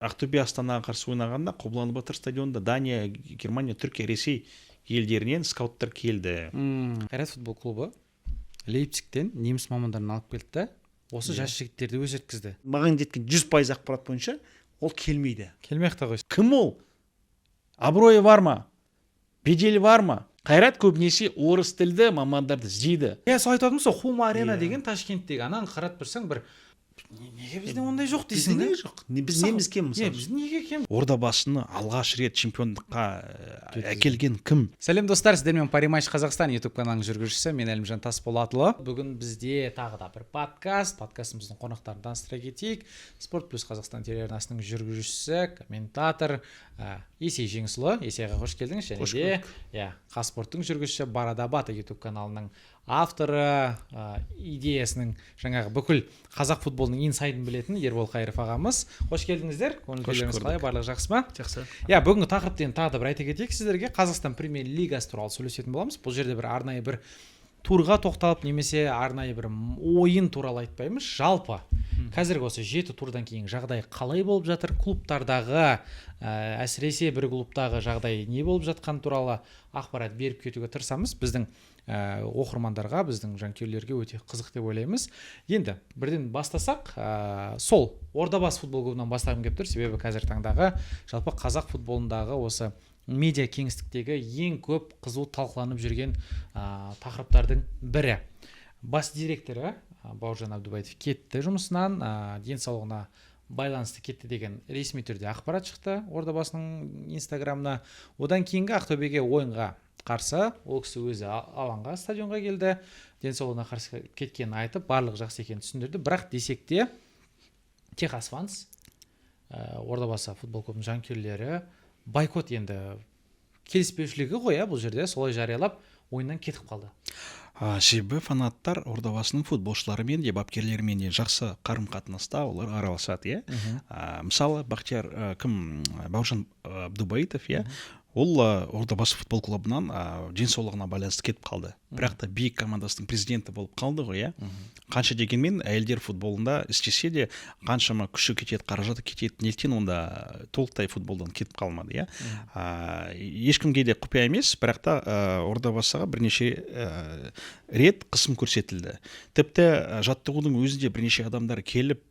Ақтөбе Астанаға қарсы ойнағанда Қобыланды Батыр стадионында Дания, Германия, Түркия, Ресей елдерінен скауттар келді. Қайрат футбол клубы Лейпцигтен неміс мамандарын алып келді да, осы жас жігіттерді өсірткізді. Маған жеткен 100% ақпарат бойынша, ол келмейді. Келмей ақ та қойсын. Кім ол? Абыройы бар ма, беделі бар ма? Қайрат көбінесе орыс тілді мамандарды іздейді. Иә, сол айтып жатырмыз ғой, Хумо Арена деген Ташкенттегі. Ананы қарап тұрсаң, бір неге бізде ондай жоқ Бізде дейсің да. неге жоқ? Біз неміз кем, мысалы? Біз неге кем? Ордабасыны алғаш рет чемпиондыққа әкелген кім? Сәлем, достар! Сіздермен Париматч Қазақстан YouTube каналының жүргізушісі, мен, Әлімжан Тасболатұлы. Бүгін бізде тағы да бір подкаст. Подкастымыздың қонақтарын таныстыра кетейік. Спорт Плюс Қазақстан телеарнасының жүргізушісі, комментатор Есей Жеңісұлы. Есей аға, қош келдіңіз! Және Қош де, иә, Қазспорттың жүргізушісі, Барадабата YouTube каналының авторы, идеясының, жаңағы бүкіл қазақ футболының инсайдын білетін Ербол Қайыров ағамыз. Қош келдіңіздер! Көңіл Қош күйлеріңіз көрдік. қалай, барлығы жақсы ма? Жақсы. Иә, бүгінгі тақырыпты енді тағы да бір айта кетейік сіздерге. Қазақстан Премьер Лигасы туралы сөйлесетін боламыз. Бұл жерде бір арнайы бір турға тоқталып немесе арнайы бір ойын туралы айтпаймыз. Жалпы қазіргі осы жеті турдан кейін жағдай қалай болып жатыр клубтардағы, әсіресе бір клубтағы жағдай не болып жатқаны туралы ақпарат беріп кетуге тырысамыз. Біздің оқырмандарға, біздің жанкүйерлерге өте қызық деп ойлаймыз. Енді бірден бастасақ, сол Ордабасы футбол клубынан бастағым келіп тұр, себебі қазіргі таңдағы жалпы қазақ футболындағы осы медиа кеңістіктегі ең көп қызу талқыланып жүрген тақырыптардың бірі. Бас директоры Бауыржан Абдубаитов кетті жұмысынан, денсаулығына байланысты кетті деген ресми түрде ақпарат шықты Ордабасының инстаграмына. Одан кейінгі Ақтөбеге ойынға қарсы ол кісі өзі алаңға, стадионға келді, денсаулығына қарсы кеткенін айтып, барлығы жақсы екенін түсіндірді. Бірақ десек те, Техас Фанс, Ордабасы футбол клубының жанкүйерлері бойкот, енді келіспеушілігі ғой, иә, бұл жерде солай жариялап, ойыннан кетіп қалды. Себебі фанаттар Ордабасының футболшыларымен де, бапкерлерімен де жақсы қарым қатынаста, олар араласады, иә. Мысалы, Бақтияр, кім, Бауыржан Абдубаитов, иә, ол Ордабасы футбол клубынан денсаулығына байланысты кетіп қалды, бірақ та биік командасының президенті болып қалды ғой, иә. Қанша дегенмен, әйелдер футболында істесе де, қаншама күші кетеді, қаражаты кетеді, неліктен онда толықтай футболдан кетіп қалмады, иә? Ешкімге де құпия емес, бірақ та Ордабасыға бірнеше рет қысым көрсетілді. Тіпті жаттығудың өзінде бірнеше адамдар келіп,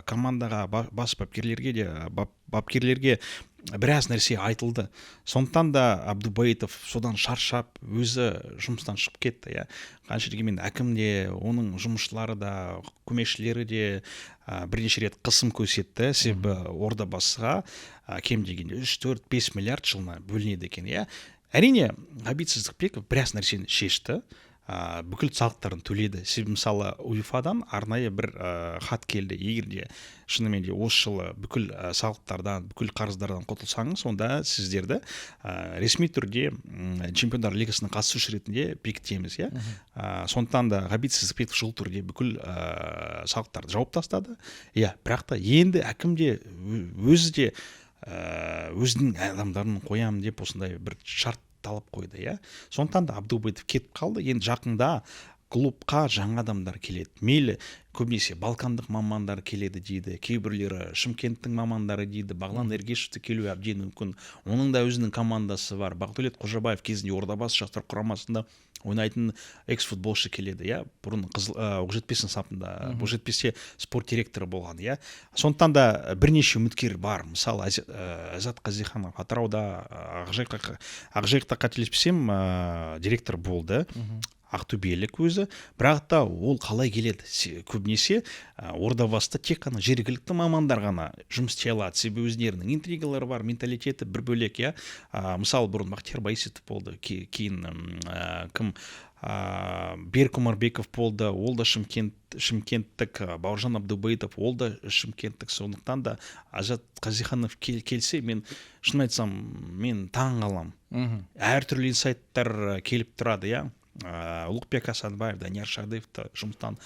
командаға, бас бапкерлерге де, бапкерлерге біраз нәрсе айтылды. Сондықтан да Абдубаитов содан шаршап, өзі жұмыстан шығып кетті, иә. Қанша дегенмен, әкім де, оның жұмысшылары да, көмекшілері де бірнеше рет қысым көрсетті, себебі Ордабасыға кем дегенде 3, 4, 5 миллиард жылына бөлінеді екен, иә. Әрине, Ғабит Сыздықбеков біраз нәрсені шешті, бүкіл салықтарын төледі. Себебі, мысалы, УЕФАдан арнайы бір хат келді: егер де шынымен де осы жылы бүкіл салықтардан, бүкіл қарыздардан құтылсаңыз, онда сіздерді ресми түрде Чемпиондар лигасына қатысушы ретінде бекітеміз, иә. Сондықтан да Ғабит Сыздықбеков шұғыл түрде бүкіл салықтарды жауып тастады, иә. Бірақ та енді әкім де, өзі де өзінің адамдарын қоямын деп осындай бір шарт талап қойды, иә. Сондықтан да Абдубаитов кетіп қалды. Енді жақында клубқа жаңа адамдар келеді. Мейлі, көбінесе балкандық мамандар келеді дейді, кейбіреулері Шымкенттің мамандары дейді. Бағлан Ергешев те келуі әбден мүмкін, оның да өзінің командасы бар. Бақдәулет Қожабаев, кезінде Ордабасы жастар құрамасында ойнайтын экс футболшы келеді, иә, бұрын Қызыл Оқжетпестің сапында, Оқжетпесте спорт директоры болған, иә. Сондықтан да бірнеше үміткер бар. Мысалы, Әзат Қазиханов Атырауда, Ақжайықта, қателеспесем, директор болды, ақтөбелік өзі. Бірақ та ол қалай келеді? Көбінесе Ордабасыда тек қана жергілікті мамандар ғана жұмыс істей алады, себебі өздерінің интригалары бар, менталитеті бір бөлек, иә. Мысалы, бұрын Бақтияр Байсейітов болды, кейін кім, Берік Омарбеков болды, ол да шымкенттік, Бауыржан Абдубаитов, ол да шымкенттік. Сондықтан да Азат Қазиханов келсе, мен шын айтсам, мен таң қаламын. Әртүрлі инсайттар келіп тұрады, иә. Ұлықбек Асанбаев, Данияр Шадыевті жұмыстан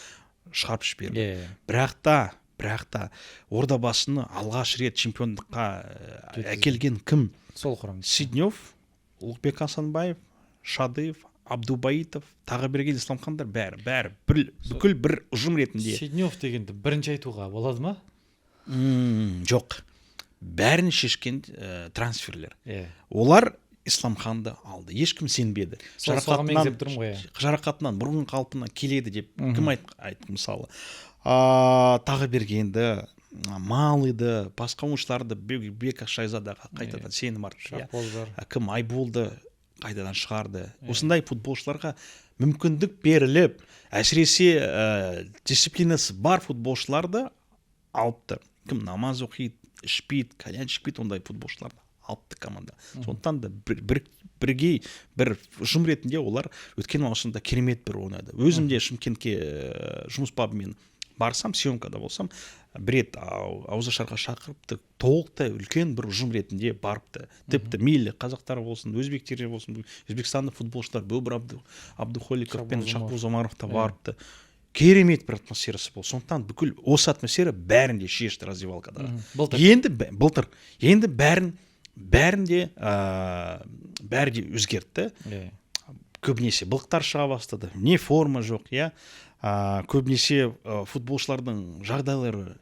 шығарып жіберді. Иә. Бірақ та Ордабасыны алғаш рет чемпиондыққа Жеткізді. әкелген кім? Сол құрам. Сиднев, Ұлықбек Асанбаев, Шадыев, Абдубаитов, Тағыберген Исламхандар, бәрі бір, бүкіл бір ұжым ретінде. Сиднев дегенді бірінші айтуға болады ма? Жоқ. Бәрін шешкен трансферлер. Иә. Олар Исламханды алды, ешкім сенбеді. Соған меңзеп тұрмын ғой, иә. Жарақатынан бұрынғы қалпына келеді деп кім айтты мысалы. Тағы бергенді, Малыйды, басқа ойыншыларды, Бека Шайзадаға қайтадан сенім артты, иә. Шахбоз бар. Кім, Айболды қайтадан шығарды. Осындай футболшыларға мүмкіндік беріліп, әсіресе дисциплинасы бар футболшыларды алыпты. Кім намаз оқиды, ішпейді, кальян шекпейді, ондай футболшыларды алыпты команда. Сондықтан да бірге бір ұжым ретінде олар өткен маусымда керемет бір ойнады. Өзім де Шымкентке жұмыс бабымен барсам, съемкада болсам, бір рет ауызашарға шақырыпты, толықтай үлкен бір ұжым ретінде барыпты. Тіпті мейлі қазақтар болсын, өзбектер болсын, өзбекстандық футболшылар Бобур Абдухоликов пен Шахбоз Шахбоз Омаров та барыпты. Керемет бір атмосферасы болды. Сондықтан бүкіл осы атмосфера бәрін де шешті раздевалкада. Былтыр. Енді былтыр. Енді бәрін де бәрі де өзгертті. Көбінесе былықтар шыға бастады. Не форма жоқ, иә. Көбінесе футболшылардың жағдайлары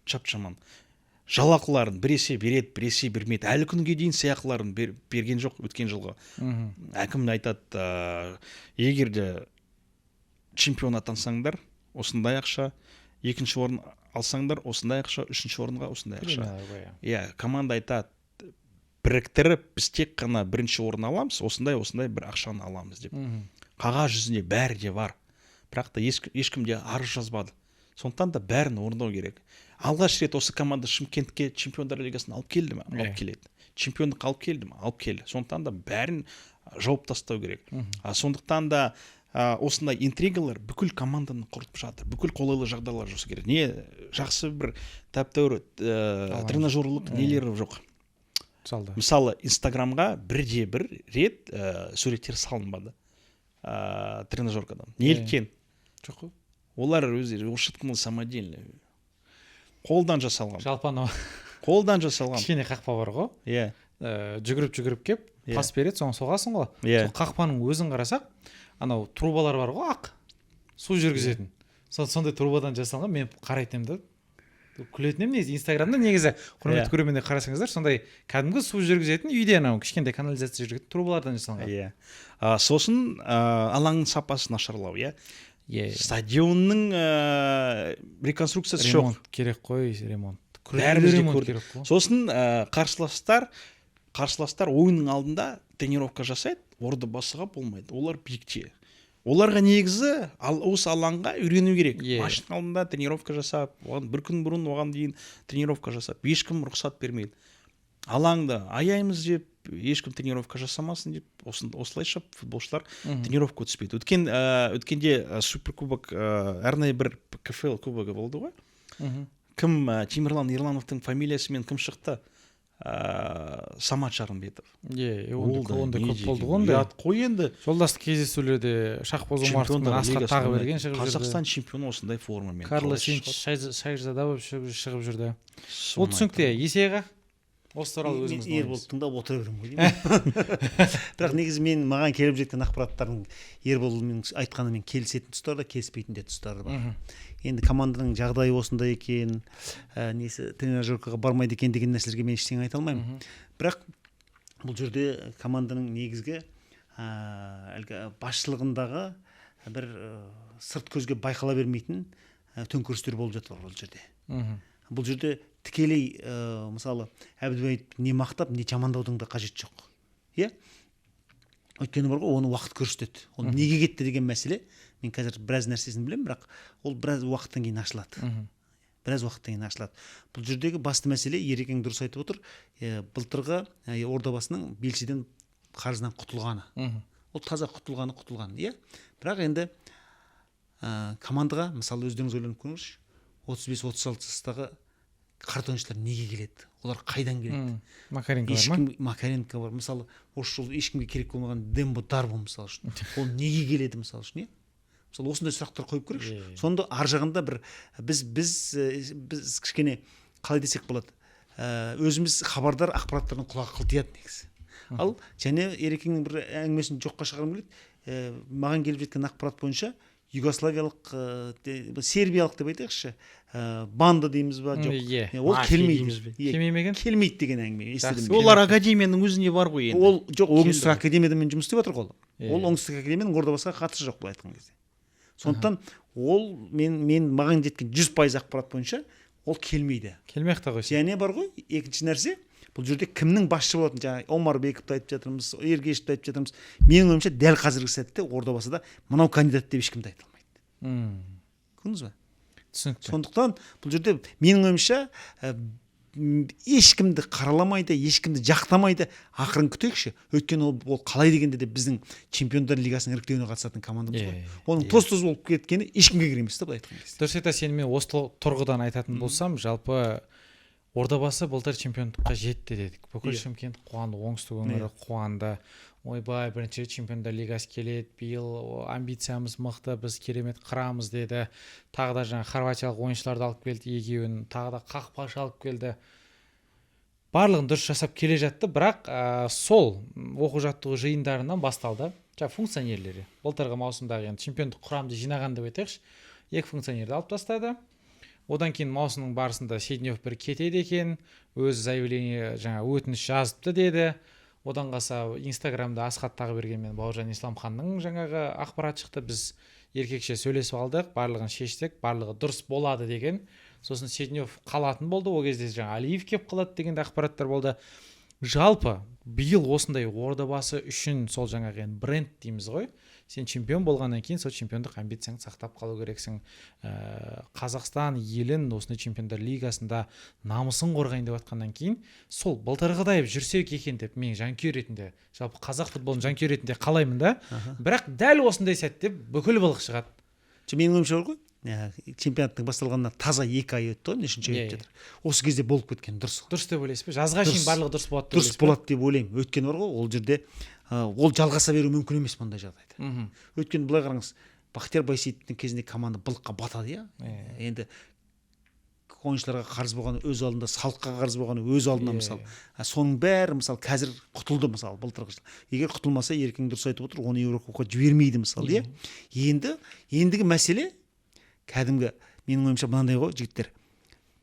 жап-жаман. Жалақыларын біресе береді, біресе бермейді. Әлі күнге дейін сыйақыларын берген жоқ өткен жылғы. Әкім айтады, егер де чемпион атансаңдар, осындай ақша, екінші орын алсаңдар, осындай ақша, үшінші орынға осындай ақша. Премиялар ғой, иә. Иә, команда айтады, біріктіріп біз тек қана бірінші орын аламыз, осындай осындай бір ақшаны аламыз деп. Қағаз жүзінде бәрі де бар. Бірақ та ешкім де арыз жазбады. Сондықтан да бәрін орындау керек. Алғаш рет осы команда Шымкентке Чемпиондар лигасын алып келді ме? Алып келеді. Чемпиондық алып келді ме? Алып келді. Сондықтан да бәрін жауып тастау керек. Сондықтан да осындай интригалар бүкіл команданы құртып жатыр. Бүкіл қолайлы жағдайлар жасау керек. Не жақсы бір тәп-тәуір Алаң. тренажерлық нелері жоқ. Залда. Мысалы, Инстаграмға бірде бір рет суреттер салынбады. Тренажеркадан. Неліктен? Жоқ қой. Олар өздері орысша айтқанда самодельный. Қолдан жасалған. Жалпы анау Қолдан жасалған. кішкене қақпа бар ғой. Иә. Жүгіріп-жүгіріп кеп, пас береді, соны соғасың ғой. Иә. Сол қақпаның өзін қарасақ, анау трубалар бар ғой, ақ су жүргізетін. Сондай трубадан жасалған, мен қарайтын едім да, күлетін едім негізі. Инстаграмда негізі, құрметті көрермендер, қарасаңыздар, сондай кәдімгі су жүргізетін үйде анау кішкентай канализация жүргізетін трубалардан жасалған. Иә. Сосын алаңның сапасы нашарлау, иә. Иә. Стадионның реконструкциясы жоқ. Ремонт керек қой, ремонт. Күрделі Бәріміз де ремонт көрдік. керек қой. Сосын қарсыластар ойынның алдында тренировка жасайды, Ордабасыға болмайды. Олар биікте. Оларға негізі осы алаңға үйрену керек. Иә. Матчтың алдында тренировка жасап, оған бір күн бұрын оған дейін тренировка жасап, ешкім рұқсат бермейді. Алаңды аяймыз деп, ешкім тренировка жасамасын деп, осылайша футболшылар тренировка өтіспейді. Өткенде суперкубок, арнайы бір КФЛ кубогы болды ғой. Кім, Темірлан Ерлановтың фамилиясымен кім шықты? Самат Жарымбетов. Е, Ол да ондай не көп болды деген ғой ондай. ұят қой енді. Жолдастық кездесулерде Шахбоз Омаров пен Чемпиондар Асхат лигасын тағы ойнайды. берген шығып жүрді. Қазақстан чемпионы осындай формамен. Карлос қалай шығады? Шайырзада болып шығып жүрді. Соны Ол түсінікті, айтамын. Есей аға. Осы туралы Мен өзіңіздің Ербол ойыңыз. тыңдап отыра беремін ғой деймін. Бірақ негізі маған келіп жеткен ақпараттардың Ерболмен айтқанымен келісетін тұстары да, келіспейтін де тұстары бар. Енді команданың жағдайы осындай екен, несі тренажеркаға бармайды екен деген нәрселерге мен ештеңе айта алмаймын. Бірақ бұл жерде команданың негізгі, әлгі басшылығындағы бір, сырт көзге байқала бермейтін, төңкерістер болып жатыр бұл жерде. Бұл жерде тікелей, мысалы, Әбдібайыт не мақтап, не жамандаудың да қажеті жоқ. Иә? Өйткені бар ғой, оны уақыт көрсетеді. Ол неге кетті деген мәселе, мен қазір біраз нәрсесін білемін, бірақ ол біраз уақыттан кейін ашылады. Біраз уақыттан кейін ашылады. Бұл жердегі басты мәселе, Ерекең дұрыс айтып отыр, былтырғы, Ордабасының белшеден қарызынан құтылғаны. Ол таза құтылғаны құтылған, иә? Бірақ енді, командаға, мысалы, өздеріңіз ойланып көріңізші, отыз бес, отыз алты жастағы қарт ойыншылар неге келеді? Олар қайдан келеді? Макаренко бар ма? Ешкім, Макаренко бар. Мысалы, осы жолы ешкімге керек болмаған Дембо Дарбо, мысалы үшін. Ол неге келеді, мысалы үшін, иә? Мысалы, осындай сұрақтар қойып көрейікші. Сонда ар жағында бір біз кішкене қалай десек болады? Өзіміз хабардар ақпараттардың құлағы қылтияды негізі. Ал және Ерекеңнің бір әңгімесін жоққа шығарғым келеді. Маған келіп жеткен ақпарат бойынша Югославиялық, сербиялық деп айтайықшы, банда дейміз ба, жоқ, Иә. Ол Мафия келмейді. дейміз бе? Иә, Келмей ме екен? Келмейді деген әңгіме естідім Жақсы. мен. Олар академияның өзінде бар ғой енді. Ол жоқ, Оңтүстік Келді ғой. академияда жұмыс істеп жатыр ғой ол. Ол Оңтүстік академияның Ордабасыға қатысы жоқ, былай айтқан кезде. Сондықтан ол мен маған жеткен 100% ақпарат бойынша ол келмейді. Келмей ақ та қойсын. Және бар ғой, екінші нәрсе, бұл жерде кімнің басшы болатынын жаңа Омарбековті айтып жатырмыз, Ергешевті айтып жатырмыз. Менің ойымша, дәл қазіргі сәтте Ордабасыда мынау кандидат деп ешкім де айта алмайды. Көрдіңіз ба? Түсінікті. Сондықтан бұл жерде, менің ойымша, ешкімді қараламайды, ешкімді жақтамайды, ақырын күтейікші. Өйткені ол қалай дегенде де біздің Чемпиондар лигасының іріктеуіне қатысатын командамыз ғой. Оның тоз тоз болып кеткені ешкімге керек емес та, былай айтқан кезде. Дұрыс айтасың. Енді мен осы тұрғыдан айтатын болсам, жалпы Ордабасы былтыр чемпиондыққа жетті дедік, бүкіл Шымкент қуанды, оңтүстік өңірі қуанды: «Ойбай, бірінші рет Чемпиондар лигасы келеді биыл, амбициямыз мықты, біз керемет қырамыз», — деді. Тағы да жаңа хорватиялық ойыншыларды алып келді екеуін, тағы да қақпашы алып келді, барлығын дұрыс жасап келе жатты. Бірақ сол оқу жаттығу жиындарынан басталды. Жаңа функционерлері, былтырғы маусымдағы енді чемпиондық құрамды жинаған деп айтайықшы, екі функционерді алып тастады. Одан кейін маусымның барысында Седнев бір кетеді екен, өзі заявление, жаңа өтініш жазыпты деді. Одан қалса, Инстаграмда Асхат Тағыберген мен Бауыржан Исламханның жаңағы ақпарат шықты: «Біз еркекше сөйлесіп алдық, барлығын шештік, барлығы дұрыс болады», — деген. Сосын Седнев қалатын болды, ол кезде жаңа Алиев келіп қалады деген де ақпараттар болды. Жалпы биыл осындай Ордабасы үшін сол жаңағы енді бренд дейміз ғой, сен чемпион болғаннан кейін сол чемпиондық амбицияңды сақтап қалу керексің. Қазақстан елін осындай Чемпиондар лигасында намысын қорғайын деп жатқаннан кейін, сол былтырғыдай жүрсек екен деп мен жанкүйер ретінде, жалпы қазақ футболының жанкүйері ретінде қалаймын да. Бірақ дәл осындай сәтте бүкіл былық шығады. Жоқ, менің ойымша бар ғой, чемпионаттың басталғанына таза 2 ай өтті ғой, міне, үшінші ай Иә, өтіп жатыр. Осы кезде болып кеткен дұрыс. Дұрыс деп ойлайсыз ба? Жазға шейін Дұрыс. барлығы дұрыс болады деп Дұрыс ойлайсыз ба? болады деп ойлаймын. Өйткені бар ғой, ол жерде ол жалғаса беру мүмкін емес мұндай жағдайда. Өйткені былай қараңыз, Бақтияр Байсейітовтің кезінде команда былыққа батады, иә. Енді ойыншыларға қарыз болғаны өз алдында, салыққа қарыз болғаны өз алдына. Мысалы, соның бәрі, мысалы, қазір құтылды, мысалы, былтырғы жыл. Егер құтылмаса, Еркең дұрыс айтып отыр, оны Еурокубокқа жібермейді, мысалы, иә. Енді ендігі мәселе кәдімгі, менің ойымша, мынандай ғой, жігіттер: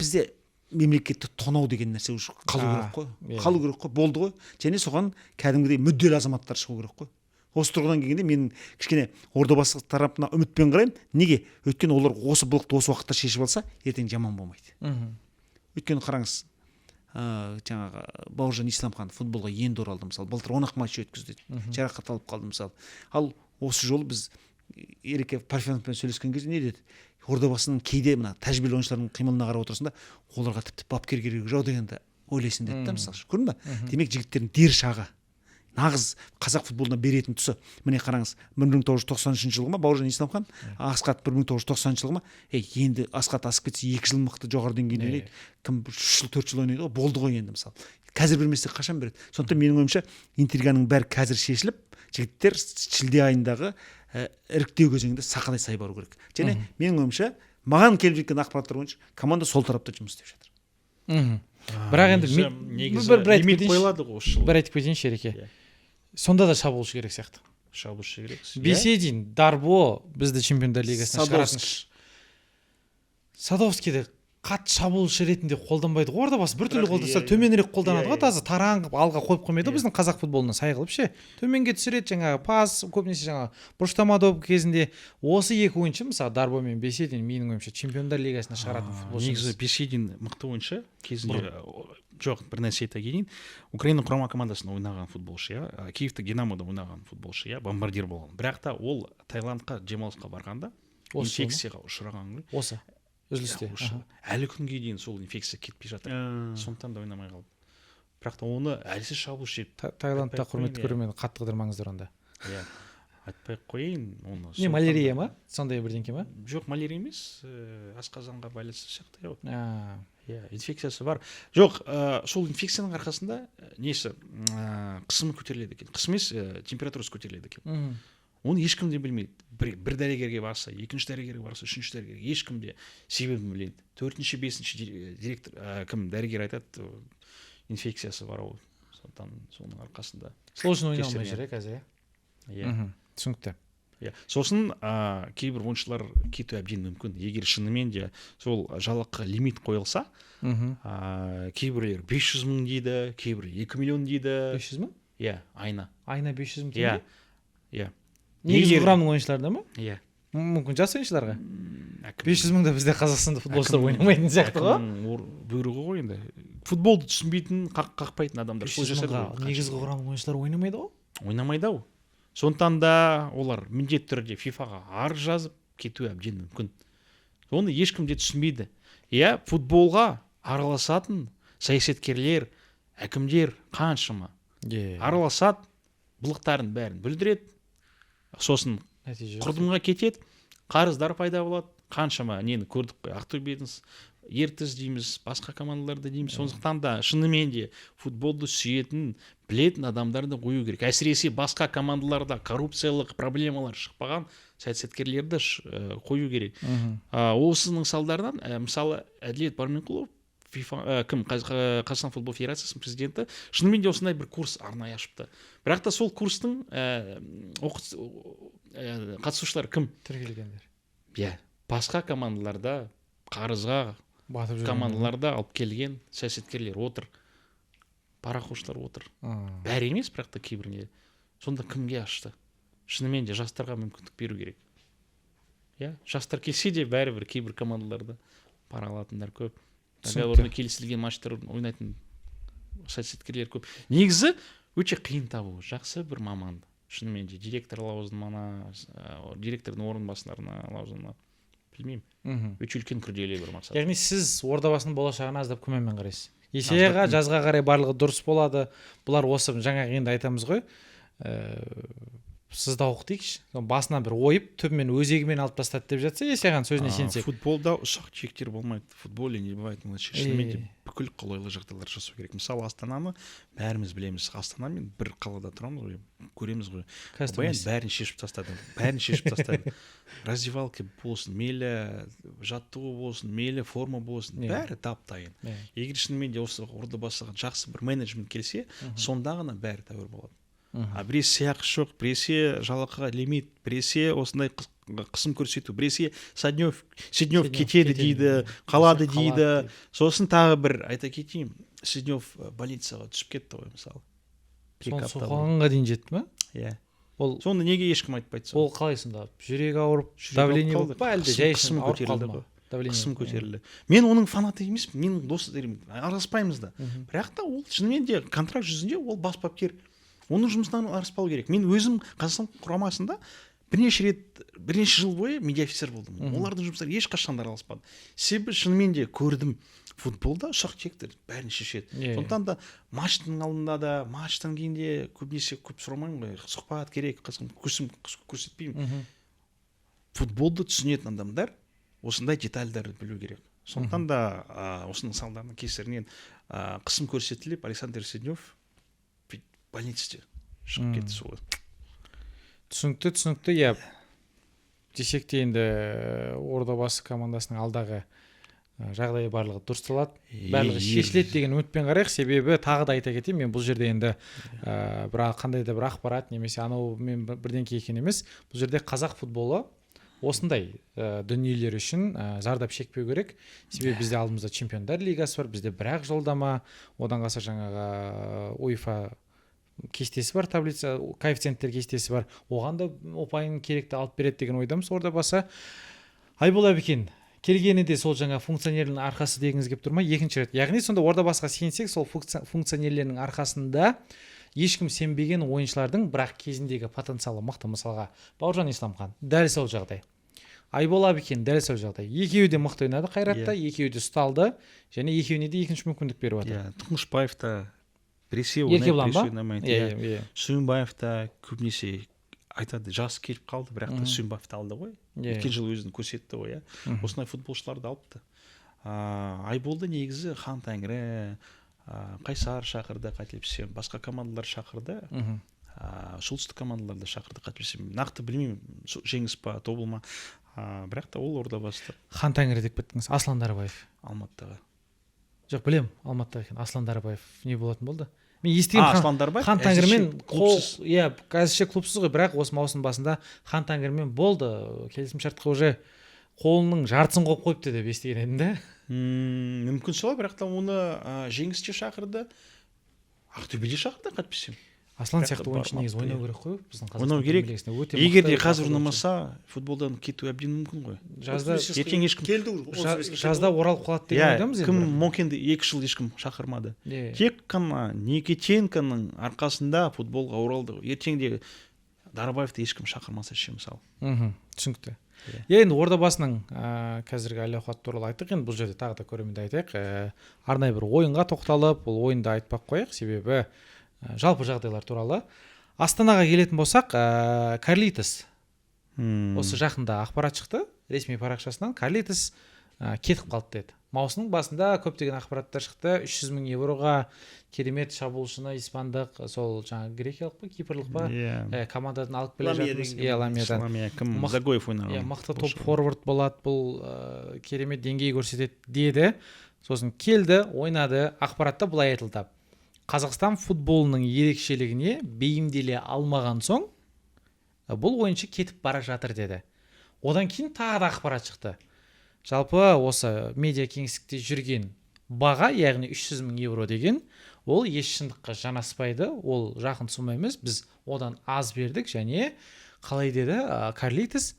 бізде мемлекетті тонау деген нәрсе уже қалу керек қой. Қалу керек қой, болды ғой. Және соған кәдімгідей мүдделі азаматтар шығу керек қой. Осы тұрғыдан келгенде, мен кішкене Ордабасы тарапына үмітпен қараймын. Неге? Өйткені олар осы былықты осы уақытта шешіп алса, ертең жаман болмайды. Өйткені қараңыз, жаңағы Бауыржан Исламхан футболға енді оралды, мысалы, былтыр 10 ақ матч өткізді, жарақат алып қалды, мысалы. Ал осы жолы біз Ереке Парфеновпен сөйлескен кезде не деді? Ордабасының кейде мына тәжірибелі ойыншылардың қимылына қарап отырсың да, оларға тіпті бапкер керегі жоқ дегенді ойлайсың деді да. Мысалы, көрдің ба? Демек, жігіттердің дер шағы, нағыз қазақ футболына беретін тұсы. Міне, қараңыз, 1993 жылғы ма Бауыржан Исламхан, Асхат 1990 жылғы ма? Ей, енді Асхат асып кетсе, 2 жыл мықты жоғары деңгейде ойнайды, кім 3 жыл, 4 жыл ойнайды ғой, болды ғой енді. Мысалы, қазір бермесе, қашан береді? Сондықтан менің ойымша, интриганың бәрі қазір шешіліп, жігіттер шілде айындағы іріктеу кезеңінде сақадай сай бару керек. Және менің ойымша, маған келіп жеткен ақпараттар бойынша, команда сол тарапта жұмыс істеп жатыр. Бірақ енді негізі бір айтып лимит кетейінші. қойылады ғой осы жылы. Бір айтып кетейінші, Ереке. Иә. Сонда да шабуылшы керек сияқты. Шабуылшы керек. Беседин, Дарбо бізді Чемпиондар лигасына шығаратын. Садовский. Садовскийді қатты шабуылшы ретінде қолданбайды ғой Ордабасы, біртүрлі Бірақ қолданса, төменірек қолданады ғой, таза тараң қылып алға қойып қоймайды ғой. Біздің қазақ футболына сай қылып ше, төменге түсіреді жаңағы пас, көбінесе жаңағы бұрыштама доп кезінде. Осы екі ойыншы, мысалы, Дарбо мен Беседин, менің ойымша, Чемпиондар лигасына шығаратын футболшы Негізі емес. Беседин мықты ойыншы кезінде. Жоқ, бір нәрсе айта кетейін: Украина құрама командасында ойнаған футболшы, иә, Киевтік Динамода ойнаған футболшы, иә, бомбардир болған. Бірақ та ол Таиландқа демалысқа барғанда Осы жылы ма? инфекцияға ұшыраған ғой. Осы үзілісте? Иә, осы жылы. Әлі күнге дейін сол инфекция кетпей жатыр, сондықтан да ойнамай қалды. Бірақ та оны әлсіз шабуылшы деп Таиландта, айтпай ақ құрметті қояйын, иә. көрермен, қатты қыдырмаңыздар онда. Иә, айтпай ақ қояйын оны. Не, Сондықтан малярия ма, сондай бірдеңке ма? Жоқ, малярия емес, асқазанға байланысты сияқты, иә. Иә, инфекциясы бар. Жоқ, сол инфекцияның арқасында несі, қысымы көтеріледі екен, қысым емес, температурасы көтеріледі екен. Оны ешкім де білмейді. Бір дәрігерге барса, екінші дәрігерге барса, үшінші дәрігерге, ешкім де себебін білмейді. Төртінші, бесінші директор, кім, дәрігер айтады: «Инфекциясы бар ау». Сондықтан соның арқасында Сол үшін ойнай алмай кешірген. жүр, иә, қазір, иә? Иә. Түсінікті. Иә, сосын кейбір ойыншылар кету әбден мүмкін, егер шынымен де сол жалақы лимит қойылса. Кейбіреулер 500 мың дейді, кейбір 2 миллион дейді. 500 мың? Иә, айына. Айына 500 мың Иә. теңге? Иә. Негізгі құрамның ойыншыларына ма? Иә. Мүмкін, жас ойыншыларға? Әкім- 500 мыңда бізде Қазақстанда футболшылар ойнамайтын сияқты ғой. Әкімнің бұйрығы ғой енді. Футболды түсінбейтін, қақпайтын адамдар бес сол жүз жасайды мыңға ғой. негізгі құрамның ойыншылары ойнамайды ғой. Ойнамайды ау. Сондықтан да олар міндетті түрде ФИФАға арыз жазып кетуі әбден мүмкін. Оны ешкім де түсінбейді. Иә, футболға араласатын саясаткерлер, әкімдер қаншама араласады, былықтарын бәрін бүлдіреді, сосын Нәтиже жоқ. құрдымға кетеді, қарыздар пайда болады. Қаншама нені көрдік қой, Ақтөбенің, Ертіс дейміз, басқа командаларды дейміз. Сондықтан да шынымен де футболды сүйетін, білетін адамдарды қою керек. Әсіресе басқа командаларда коррупциялық проблемалар шықпаған саясаткерлерді қою керек. Осының салдарынан, мысалы, Әділет Барменқұлов, ФИФА, кім, Қазақстан футбол федерациясының президенті, шынымен де осындай бір курс арнайы ашыпты. Бірақ та сол курстың қатысушылары кім? Тіркелгендер. Иә, басқа командаларда қарызға батып жүрген командаларда алып келген саясаткерлер отыр, парақоршылар отыр. Бәрі емес, бірақ та кейбіріне. Сонда кімге ашты? Шынымен де жастарға мүмкіндік беру керек. Иә, жастар келсе де, бәрібір кейбір командаларда пара алатындар көп, договорно келісілген матчтар ойнайтын саясаткерлер көп. Негізі өте қиын табу жақсы бір маманды, шынымен де директор лауазымына, директордың орынбасарына лауазымына, білмеймін. Өте үлкен, күрделі бір мақсат. Яғни сіз Ордабасының болашағына аздап күмәнмен қарайсыз. Есей аға, жазға қарай барлығы дұрыс болады. Бұлар осы жаңағы енді айтамыз ғой, сыздауық дейікші, басынан бір ойып, түбімен, өзегімен алып тастады деп жатса, Есей ағаның сөзіне сенсек. Футболда ұсақ түйектер болмайды, в футболе не бывает мелочей. Шынымен де бүкіл қолайлы жағдайлар жасау керек. Мысалы, Астананы бәріміз білеміз, Астанамен бір қалада тұрамыз ғой, көреміз ғой. Қазір Баян бәрін шешіп тастады, бәрін шешіп тастады. Раздевалка болсын, мейлі жаттығу болсын, мейлі форма болсын, бәрі дап дайын. Егер шынымен де осы Ордабасыға жақсы бір менеджмент келсе, сонда ғана бәрі тәуір болады. А біресе сыйақы жоқ, біресе жалақыға лимит, біресе осындай қысым көрсету, біресе Седнев кетеді дейді, қалады дейді. Сосын тағы бір айта кетейін, Седнев больницаға түсіп кетті ғой, мысалы. Соны соққанға дейін жетті ма? Иә. Ол Соны неге ешкім айтпайды? Ол қалай сонда? Жүрегі ауырып, давление болып па, әлде жай қысым көтерілді ғой? Қысым көтерілді. Мен оның фанаты емеспін, менің досы, араласпаймыз да. Бірақ та ол шынымен де контракт жүзінде ол бас бапкер, оның жұмысынан араласпау керек. Мен өзім Қазақстан құрамасында бірнеше рет, бірнеше жыл бойы медиаофицер болдым. Олардың жұмыстары ешқашан да араласпадым, себебі шынымен де көрдім, футболда ұсақ түйектер бәрін шешеді. Сондықтан да матчтың алдында да, матчтан кейін де көбінесе көп сұрамаймын ғой, сұхбат керек, қысым көрсетпеймін. Футболды түсінетін адамдар осындай детальдарды білу керек. Сондықтан да осының салдарынан, кесірінен қысым көрсетіліп, Александр Седнев больницада шығып кетті сол. Түсінікті, иә. Десек те, енді Ордабасы командасының алдағы жағдайы барлығы дұрысталады, барлығы шешіледі деген үмітпен қарайық. Себебі тағы да айта кетейін, мен бұл жерде енді бір қандай да бір ақпарат немесе анау мен бірдеңке екен емес. Бұл жерде қазақ футболы осындай дүниелер үшін зардап шекпеу керек. Себебі бізде алдымызда Чемпиондар лигасы бар, бізде бір ақ жолдама, одан қалса жаңағы УЕФА кестесі бар, таблица, коэффициенттер кестесі бар, оған да ұпайын керекті алып береді деген ойдамыз. Ордабасы, Айбол Әбікен келгені де сол жаңа функционердің арқасы дегіңіз келіп тұр ма екінші рет? Яғни сонда Ордабасыға сенсек, сол функционерлердің арқасында ешкім сенбеген ойыншылардың, бірақ кезіндегі потенциалы мықты, мысалға, Бауыржан Исламхан дәл сол жағдай, Айбол Әбікен дәл сол жағдай, екеуі де мықты ойнады Қайратта, екеуі де ұсталды және екеуіне де екінші мүмкіндік беріп жатыр. Иә, Тұңғышбаев та біресе ойнайды, Еркебұлан ба? біресе ойнамайды. Иә. Иә. иә Сүйінбаев та көбінесе айтады, жас келіп қалды, бірақ та Сүйінбаевты алды ғой, өткен жылы өзін көрсетті ғой, иә. Осындай футболшыларды алыпты. Айболды негізі Хан Тәңірі, Қайсар шақырды, қателеспесем, басқа командалар шақырды. Солтүстік командалар да шақырды, қателеспесем, нақты білмеймін, Жеңіс па, Тобыл ма, бірақ та ол Ордабасты. Хан Тәңірі деп кеттіңіз, Аслан Дарабаев? Алматыдағы. Жоқ, білем, Алматыдағы екен. Аслан Дарабаев не болатын болды? Мен естігем, Аслан Дарбаев Хан Тәңірмен клубсыз. Иә, әзірше клубсыз ғой, бірақ осы маусым басында Хан Тәңірмен болды, келісімшартқа уже қолының жартысын қойып қойыпты деп естіген едім да. Мүмкін солай, бірақ та оны Жеңіс те шақырды, Ақтөбе де шақырды, қателеспесем. Аслан Бірақ сияқты ойыншы бармапты, негізі ойнау иә. керек қой біздің Ойнау Қазақстан керек. Премьер-лигасында. Өте Егер де мықты қазір ойыншы. ойнамаса, футболдан кету әбден мүмкін ғой. Жазда ертең ешкім келді уже, 35-ке жазда оралып қалады деген Иә, ойдамыз енді кім, бірақ. Мокенді 2 жыл ешкім шақырмады. Иә. Тек қана Никитенконың арқасында футболға оралды ғой. Ертең де Дарабаевты ешкім шақырмаса ше, мысалы? Түсінікті. Иә. Иә, енді Ордабасының қазіргі әл ауқаты туралы айттық. Енді бұл жерде тағы да көрерменді айтайық, арнайы бір ойынға тоқталып, ол ойынды айтпай ақ қояйық, себебі жалпы жағдайлар туралы. Астанаға келетін болсақ, Карлитос, осы жақында ақпарат шықты ресми парақшасынан, Карлитос кетіп қалды деді. Маусымның басында көптеген ақпараттар шықты, 300 мың евроға керемет шабуылшыны испандық, сол жаңағы грекиялық па, кипрлық па, Иә. Командадан алып келе Ламия жатырмыз. деген Иә, Ламиядан. Ламия, кім, Загоев ойнаған. Иә, мықты топ форвард болады бұл, керемет деңгей көрсетеді деді. Сосын келді, ойнады. Ақпаратта былай айтылды: Қазақстан футболының ерекшелігіне бейімделе алмаған соң, бұл ойыншы кетіп бара жатыр деді. Одан кейін тағы да ақпарат шықты. Жалпы осы медиа кеңістікте жүрген баға, яғни 300 мың евро деген, ол еш шындыққа жанаспайды, ол жақын сумма емес, біз одан аз бердік. Және қалай деді, Карлитос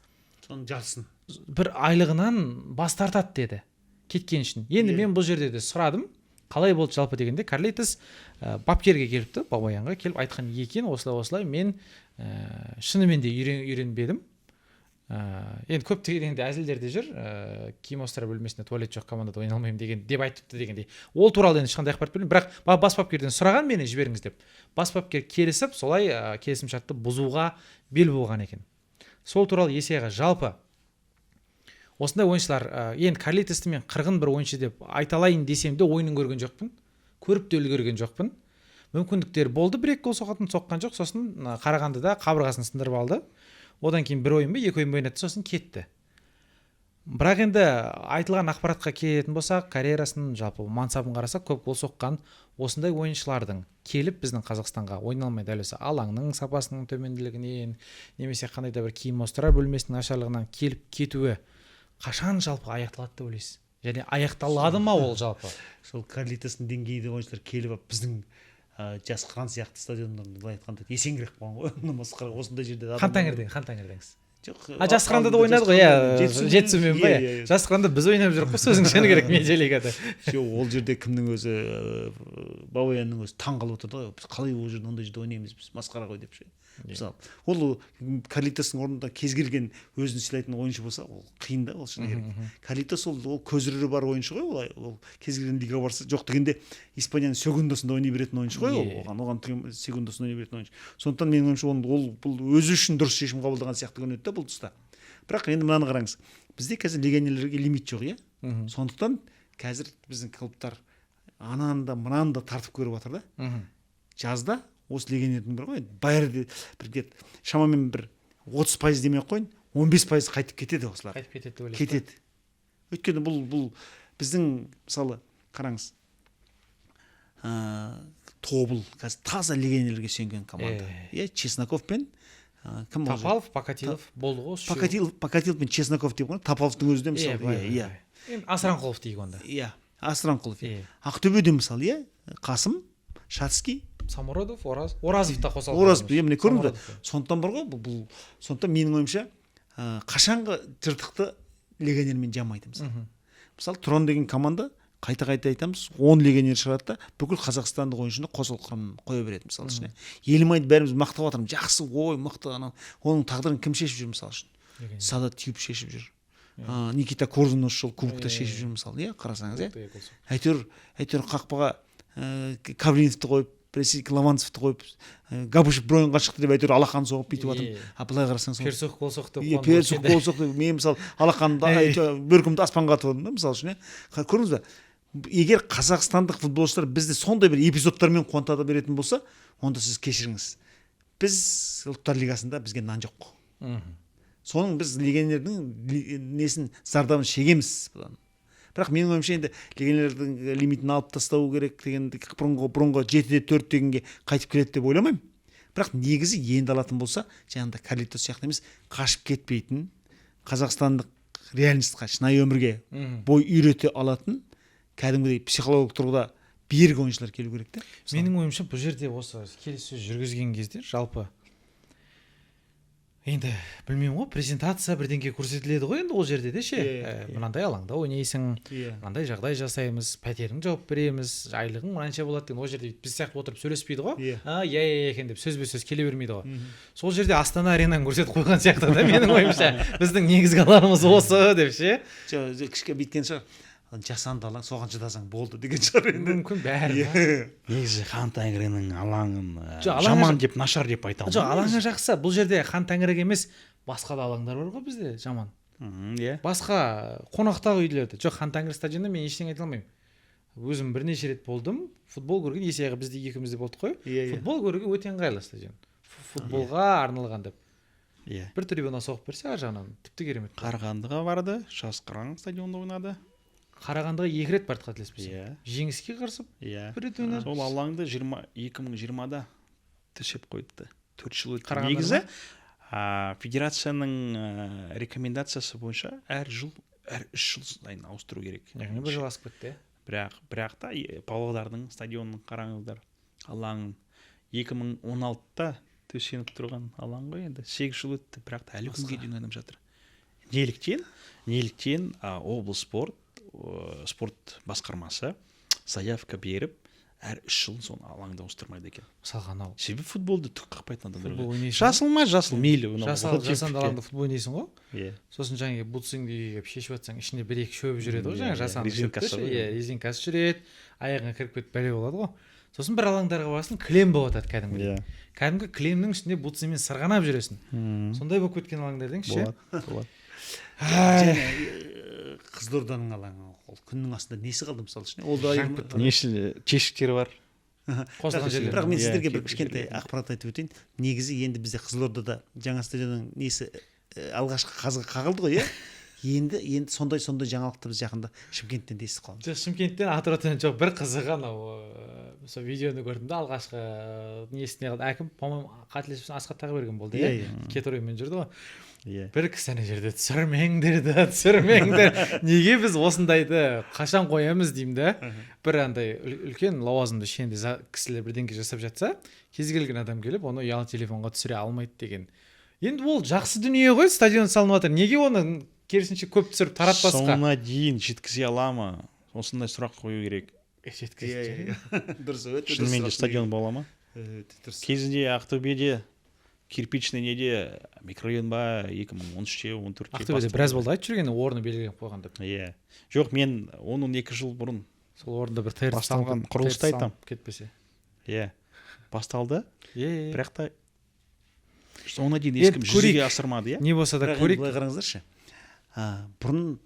Соның жартысын. бір айлығынан бас тартады деді кеткен үшін. Енді мен бұл жерде де сұрадым, қалай болды жалпы дегенде, Карлитос бапкерге келіпті, Бабаянға келіп айтқан екен: осылай осылай мен шынымен де үйренбедім. Енді көптеген енді әзілдер де жүр, киім ауыстыра бөлмесінде туалет жоқ командада ойнай алмаймын деген деп айтыпты дегендей. Ол туралы енді ешқандай ақпарат білмеймін, бірақ бас бапкерден сұраған, мені жіберіңіз деп. Бас бапкер келісіп, солай келісімшартты бұзуға бел буған екен. Сол туралы Есейға, жалпы осындай ойыншылар, енді Карлитосты мен қырғын бір ойыншы деп айта алайын десем де, ойынын көрген жоқпын, көріп те үлгерген жоқпын. Мүмкіндіктер болды бір екі гол соғатын, соққан жоқ. Сосын Қарағандыда қабырғасын сындырып алды. Одан кейін бір ойын ба, екі ойын ба ойнады, сосын кетті. Бірақ енді айтылған ақпаратқа келетін болсақ, карьерасын, жалпы мансабын қарасақ, көп гол соққан осындай ойыншылардың келіп біздің Қазақстанға ойнай алмай, дәл осы алаңның сапасының төменділігінен немесе қандай да бір киім ауыстыра бөлмесінің нашарлығынан келіп кетуі қашан жалпы аяқталады деп ойлайсыз және аяқталады ма ол жалпы? Сол Карлитостың деңгейінде ойыншылар келіп алып, біздің Жас қыран сияқты стадиондарда, былай айтқанда, есеңгіреп қалған ғой. Мына масқара, осындай жерде Хан Тәңірден, Хан Тәңірдеңіз. Жоқ. А, Жас қыранда да ойнады ғой, иә, Жетісумен ба? Иә. Иә, Жас қыранда біз ойнап жүрік қой, сөзің шыны керек, медиа лигада. Жоқ, ол жерде кімнің өзі, Бабаянның өзі таң қалып отырды ғой: біз қалай ол жерде, ондай жерде ойнаймыз, біз масқара ғой деп ше. Мысалы, ол Карлитостың орнында кез келген өзін сыйлайтын ойыншы болса, ол қиын да, ол шыны керек. Карлитос ол көзірі бар ойыншы ғой. Ол кез келген лигаға барса, жоқ дегенде Испанияның сегундасында ойнай беретін ойыншы ғой ол. Иә. Оған сегундасында ойнай беретін ойыншы. Сондықтан менің ойымша, ол бұл өзі үшін дұрыс шешім қабылдаған сияқты көрінеді да бұл тұста. Бірақ енді мынаны қараңыз: бізде қазір легионерлерге лимит жоқ, иә. Сондықтан қазір біздің клубтар ананы да, мынаны да тартып көріп жатыр да. Жазда осы легионердің бар ғой енді, бәрі де бір где шамамен бір 30% демей ақ қояйын, 15% қайтып кетеді осылар. Қайтып кетеді деп ойлайсыз ба? Кетеді, өйткені бұл біздің, мысалы, қараңыз, Тобыл қазір таза легионерлерге сүйенген команда. Иә, Чесноков пен кім ол? Тапалов, Покатилов болды ғой осы үшеуі. Покатилов пен Чесноков деп қой, Тапаловтың өзі де, Иә, мысалы. былай, Иә, иә. былай. Енді Асранқұлов дейік онда. Иә, Асранқұлов, иә. Иә. Ақтөбеде, мысалы, иә, Қасым, Шацкий. Самородов, Оразов та қоса. Оразов, иә, міне, көрдіңіз бе? Сондықтан бар ғой, бұл сондықтан менің ойымша, қашанғы жыртықты легионермен жамайды? Мысалы, Тұран деген команда, қайта қайта айтамыз, 10 легионер шығарады да, бүкіл қазақстандық ойыншыны қосалқы құрамын қоя береді. Мысалы үшін, Елімайды бәріміз мақтап жатырмыз, жақсы, ой, мықты анау. Оның тағдырын кім шешіп жүр, мысалы үшін? Садат Тюп шешіп жүр, Никита Корзун осы жолы кубокта шешіп жүр, мысалы, иә, қарасаңыз, иә. Әйтеуір қақпаға Кавриновты қойып, біресе Ломанцевті қойып, Габышев бір ойынға шықты деп, әйтеуір алақан соғып бүйтіп жатырмын. А былай қарасаң, сол Персух гол соқты. Иә, Персух гол соқты. Мен, мысалы, алақанымды, әйтеуір бөркімді аспанға атып алдым да, мысалы үшін, иә. Көрдіңіз бе, егер қазақстандық футболшылар бізді сондай бір эпизодтармен қуанта беретін болса, онда сіз кешіріңіз, біз Ұлттар лигасында бізге нан жоқ. Соның біз легионердің несін, зардабын шегеміз бұдан. Бірақ менің ойымша, енді легионерлердің лимитін алып тастау керек деген, бұрынғы 7-4 дегенге қайтып келеді деп ойламаймын. Бірақ негізі енді алатын болса, жаңағыдай Карлито сияқты емес, қашып кетпейтін, қазақстандық реальность қа, шынайы өмірге бой үйрете алатын, кәдімгідей психологиялық тұрғыда берік ойыншылар келу керек та. Менің ойымша, бұл жерде осы келіссөз жүргізген кезде, жалпы енді білмеймін ғой, презентация бірдеңке көрсетіледі ғой енді ол жерде де ше. Мынандай алаңда ойнайсың, мынандай жағдай жасаймыз, пәтеріңді жауып береміз, айлығың мынанша болады деген. Ол жерде біз сияқты отырып сөйлеспейді ғой. А, иә, иә екен деп сөзбе сөз келе бермейді ғой. Сол жерде Астана Аренаны көрсетіп қойған сияқты да, менің ойымша, біздің негізгі алаңымыз осы деп ше. Жоқ, кішкене бүйткен шығар: жасанды алаң, соған шыдасаң болды деген шығар енді. Мүмкін, бәрі ма? Негізі Хан Тәңірінің алаңын Жоқ, алаңы жаман деп, нашар деп айта Жоқ, алмаймын. алаңы жақсы. Бұл жерде Хан Тәңірі емес, басқа да алаңдар бар ғой бізде жаман. Басқа қонақтағы үйлерде. Жоқ, Хан Тәңірі стадионында мен ештеңе айта алмаймын. Өзім бірнеше рет болдым футбол көрген. Есей аға, біз де екеуміз де болдық қой. иә иә Футбол көруге өте ыңғайлы стадион, футболға арналған деп. Бір трибуна соғып берсе ар жағынан, тіпті керемет. Қарағандыға барды, Жас қыран стадионында ойнады. Қарағандыға екі рет барды, қателеспесем. Жеңіске қарсы бір рет ойнады. Сол алаңды 2020-да төсеп қойыпты, 4 жыл өтті. Қарағандыда Негізі федерацияның рекомендациясы бойынша әр жыл, әр 3 жыл сайын ауыстыру керек. Яғни бір жыл асып кетті, иә. Бірақ та Павлодардың стадионын қараңыздар, алаңын. 2016-да төсеніп тұрған алаң ғой енді, 8 жыл өтті, бірақ та әлі күнге дейін ойнап жатыр. Неліктен облыс спорт басқармасы заявка беріп, әр 3 жыл соны алаңды ауыстырмайды екен? Мысалға, анау Себебі футболды түк қақпайтын адамдар футбол ғой. ойнайсың ғой. Жасыл ма, жасыл, мейлі, мынау Жасанды алаңда футбол ойнайсың ғой. Сосын жаңағы бутсыңды үйге келіп шешіп жатсаң, ішінде бір екі шөбі жүреді ғой. Жаңағы жасанды Резинкасы шөпті ше, ғой. Иә, резинкасы жүреді, аяғыңа кіріп кетіп бәле болады ғой. Сосын бір алаңдарға барасың, кілем болып жатады кәдімгідей. Кәдімгі кілемнің үстінде бутсымен сырғанап жүресің. Сондай болып кеткен алаңдар деңізші. Болады, болады. Және Қызылорданың алаңы, ол күннің астында несі қалды, мысалы үшін, ол да Жанып кетті. Неше тешіктері бар. Қосылған жерлер. Бірақ мен сіздерге бір кейбір кішкентай жерлерде. ақпарат айтып өтейін. Негізі енді бізде Қызылордада жаңа стадионның несі, алғашқы қазығы қағылды ғой, иә. Енді сондай жаңалықты біз жақында Шымкенттен де естіп қаламыз. Жоқ, Шымкенттен, Атыраудан жоқ. Бір қызығы анау, сол видеоны көрдім да, алғашқы несіне қалды әкім, по моему, қателеспесем, Асхат Тағыберген болды, иә. Иә, иә. Кетораймен жүрді ғой. Иә. Бір кісі ана жерде: «Түсірмеңдер да, түсірмеңдер, неге біз осындайды қашан қоямыз?» — деймін да. Бір андай үлкен лауазымды шенді кісілер бірдеңке жасап жатса, кез келген адам келіп оны ұялы телефонға түсіре алмайды деген. Енді ол жақсы дүние ғой, стадион салынып жатыр, неге оны керісінше көп түсіріп таратпасқа? Соңына дейін жеткізе ала ма, осындай сұрақ қою керек. Жеткізеді. Иә, иә, дұрыс, өте дұрыс Шынымен де сұрақ. стадион бола ма? Өте дұрыс. Кезінде Ақтөбеде кирпичный неде, микрорайон ба, 2013-те, 14-те Ақтөбеде біраз болды айтып жүрген, орны белгіленіп қойған деп. Иә, жоқ, мен 10-12 жыл бұрын Сол орында бір ТРЦ басталған салынып құрылысты ТРЦ айтамын. салынып кетпесе. Иә, басталды. Иә, иә. Бірақ та соңына дейін Енді ешкім жүзеге көрейік. асырмады, иә. Не болса да Бірақ енді көрейік. былай қараңыздаршы, бұрын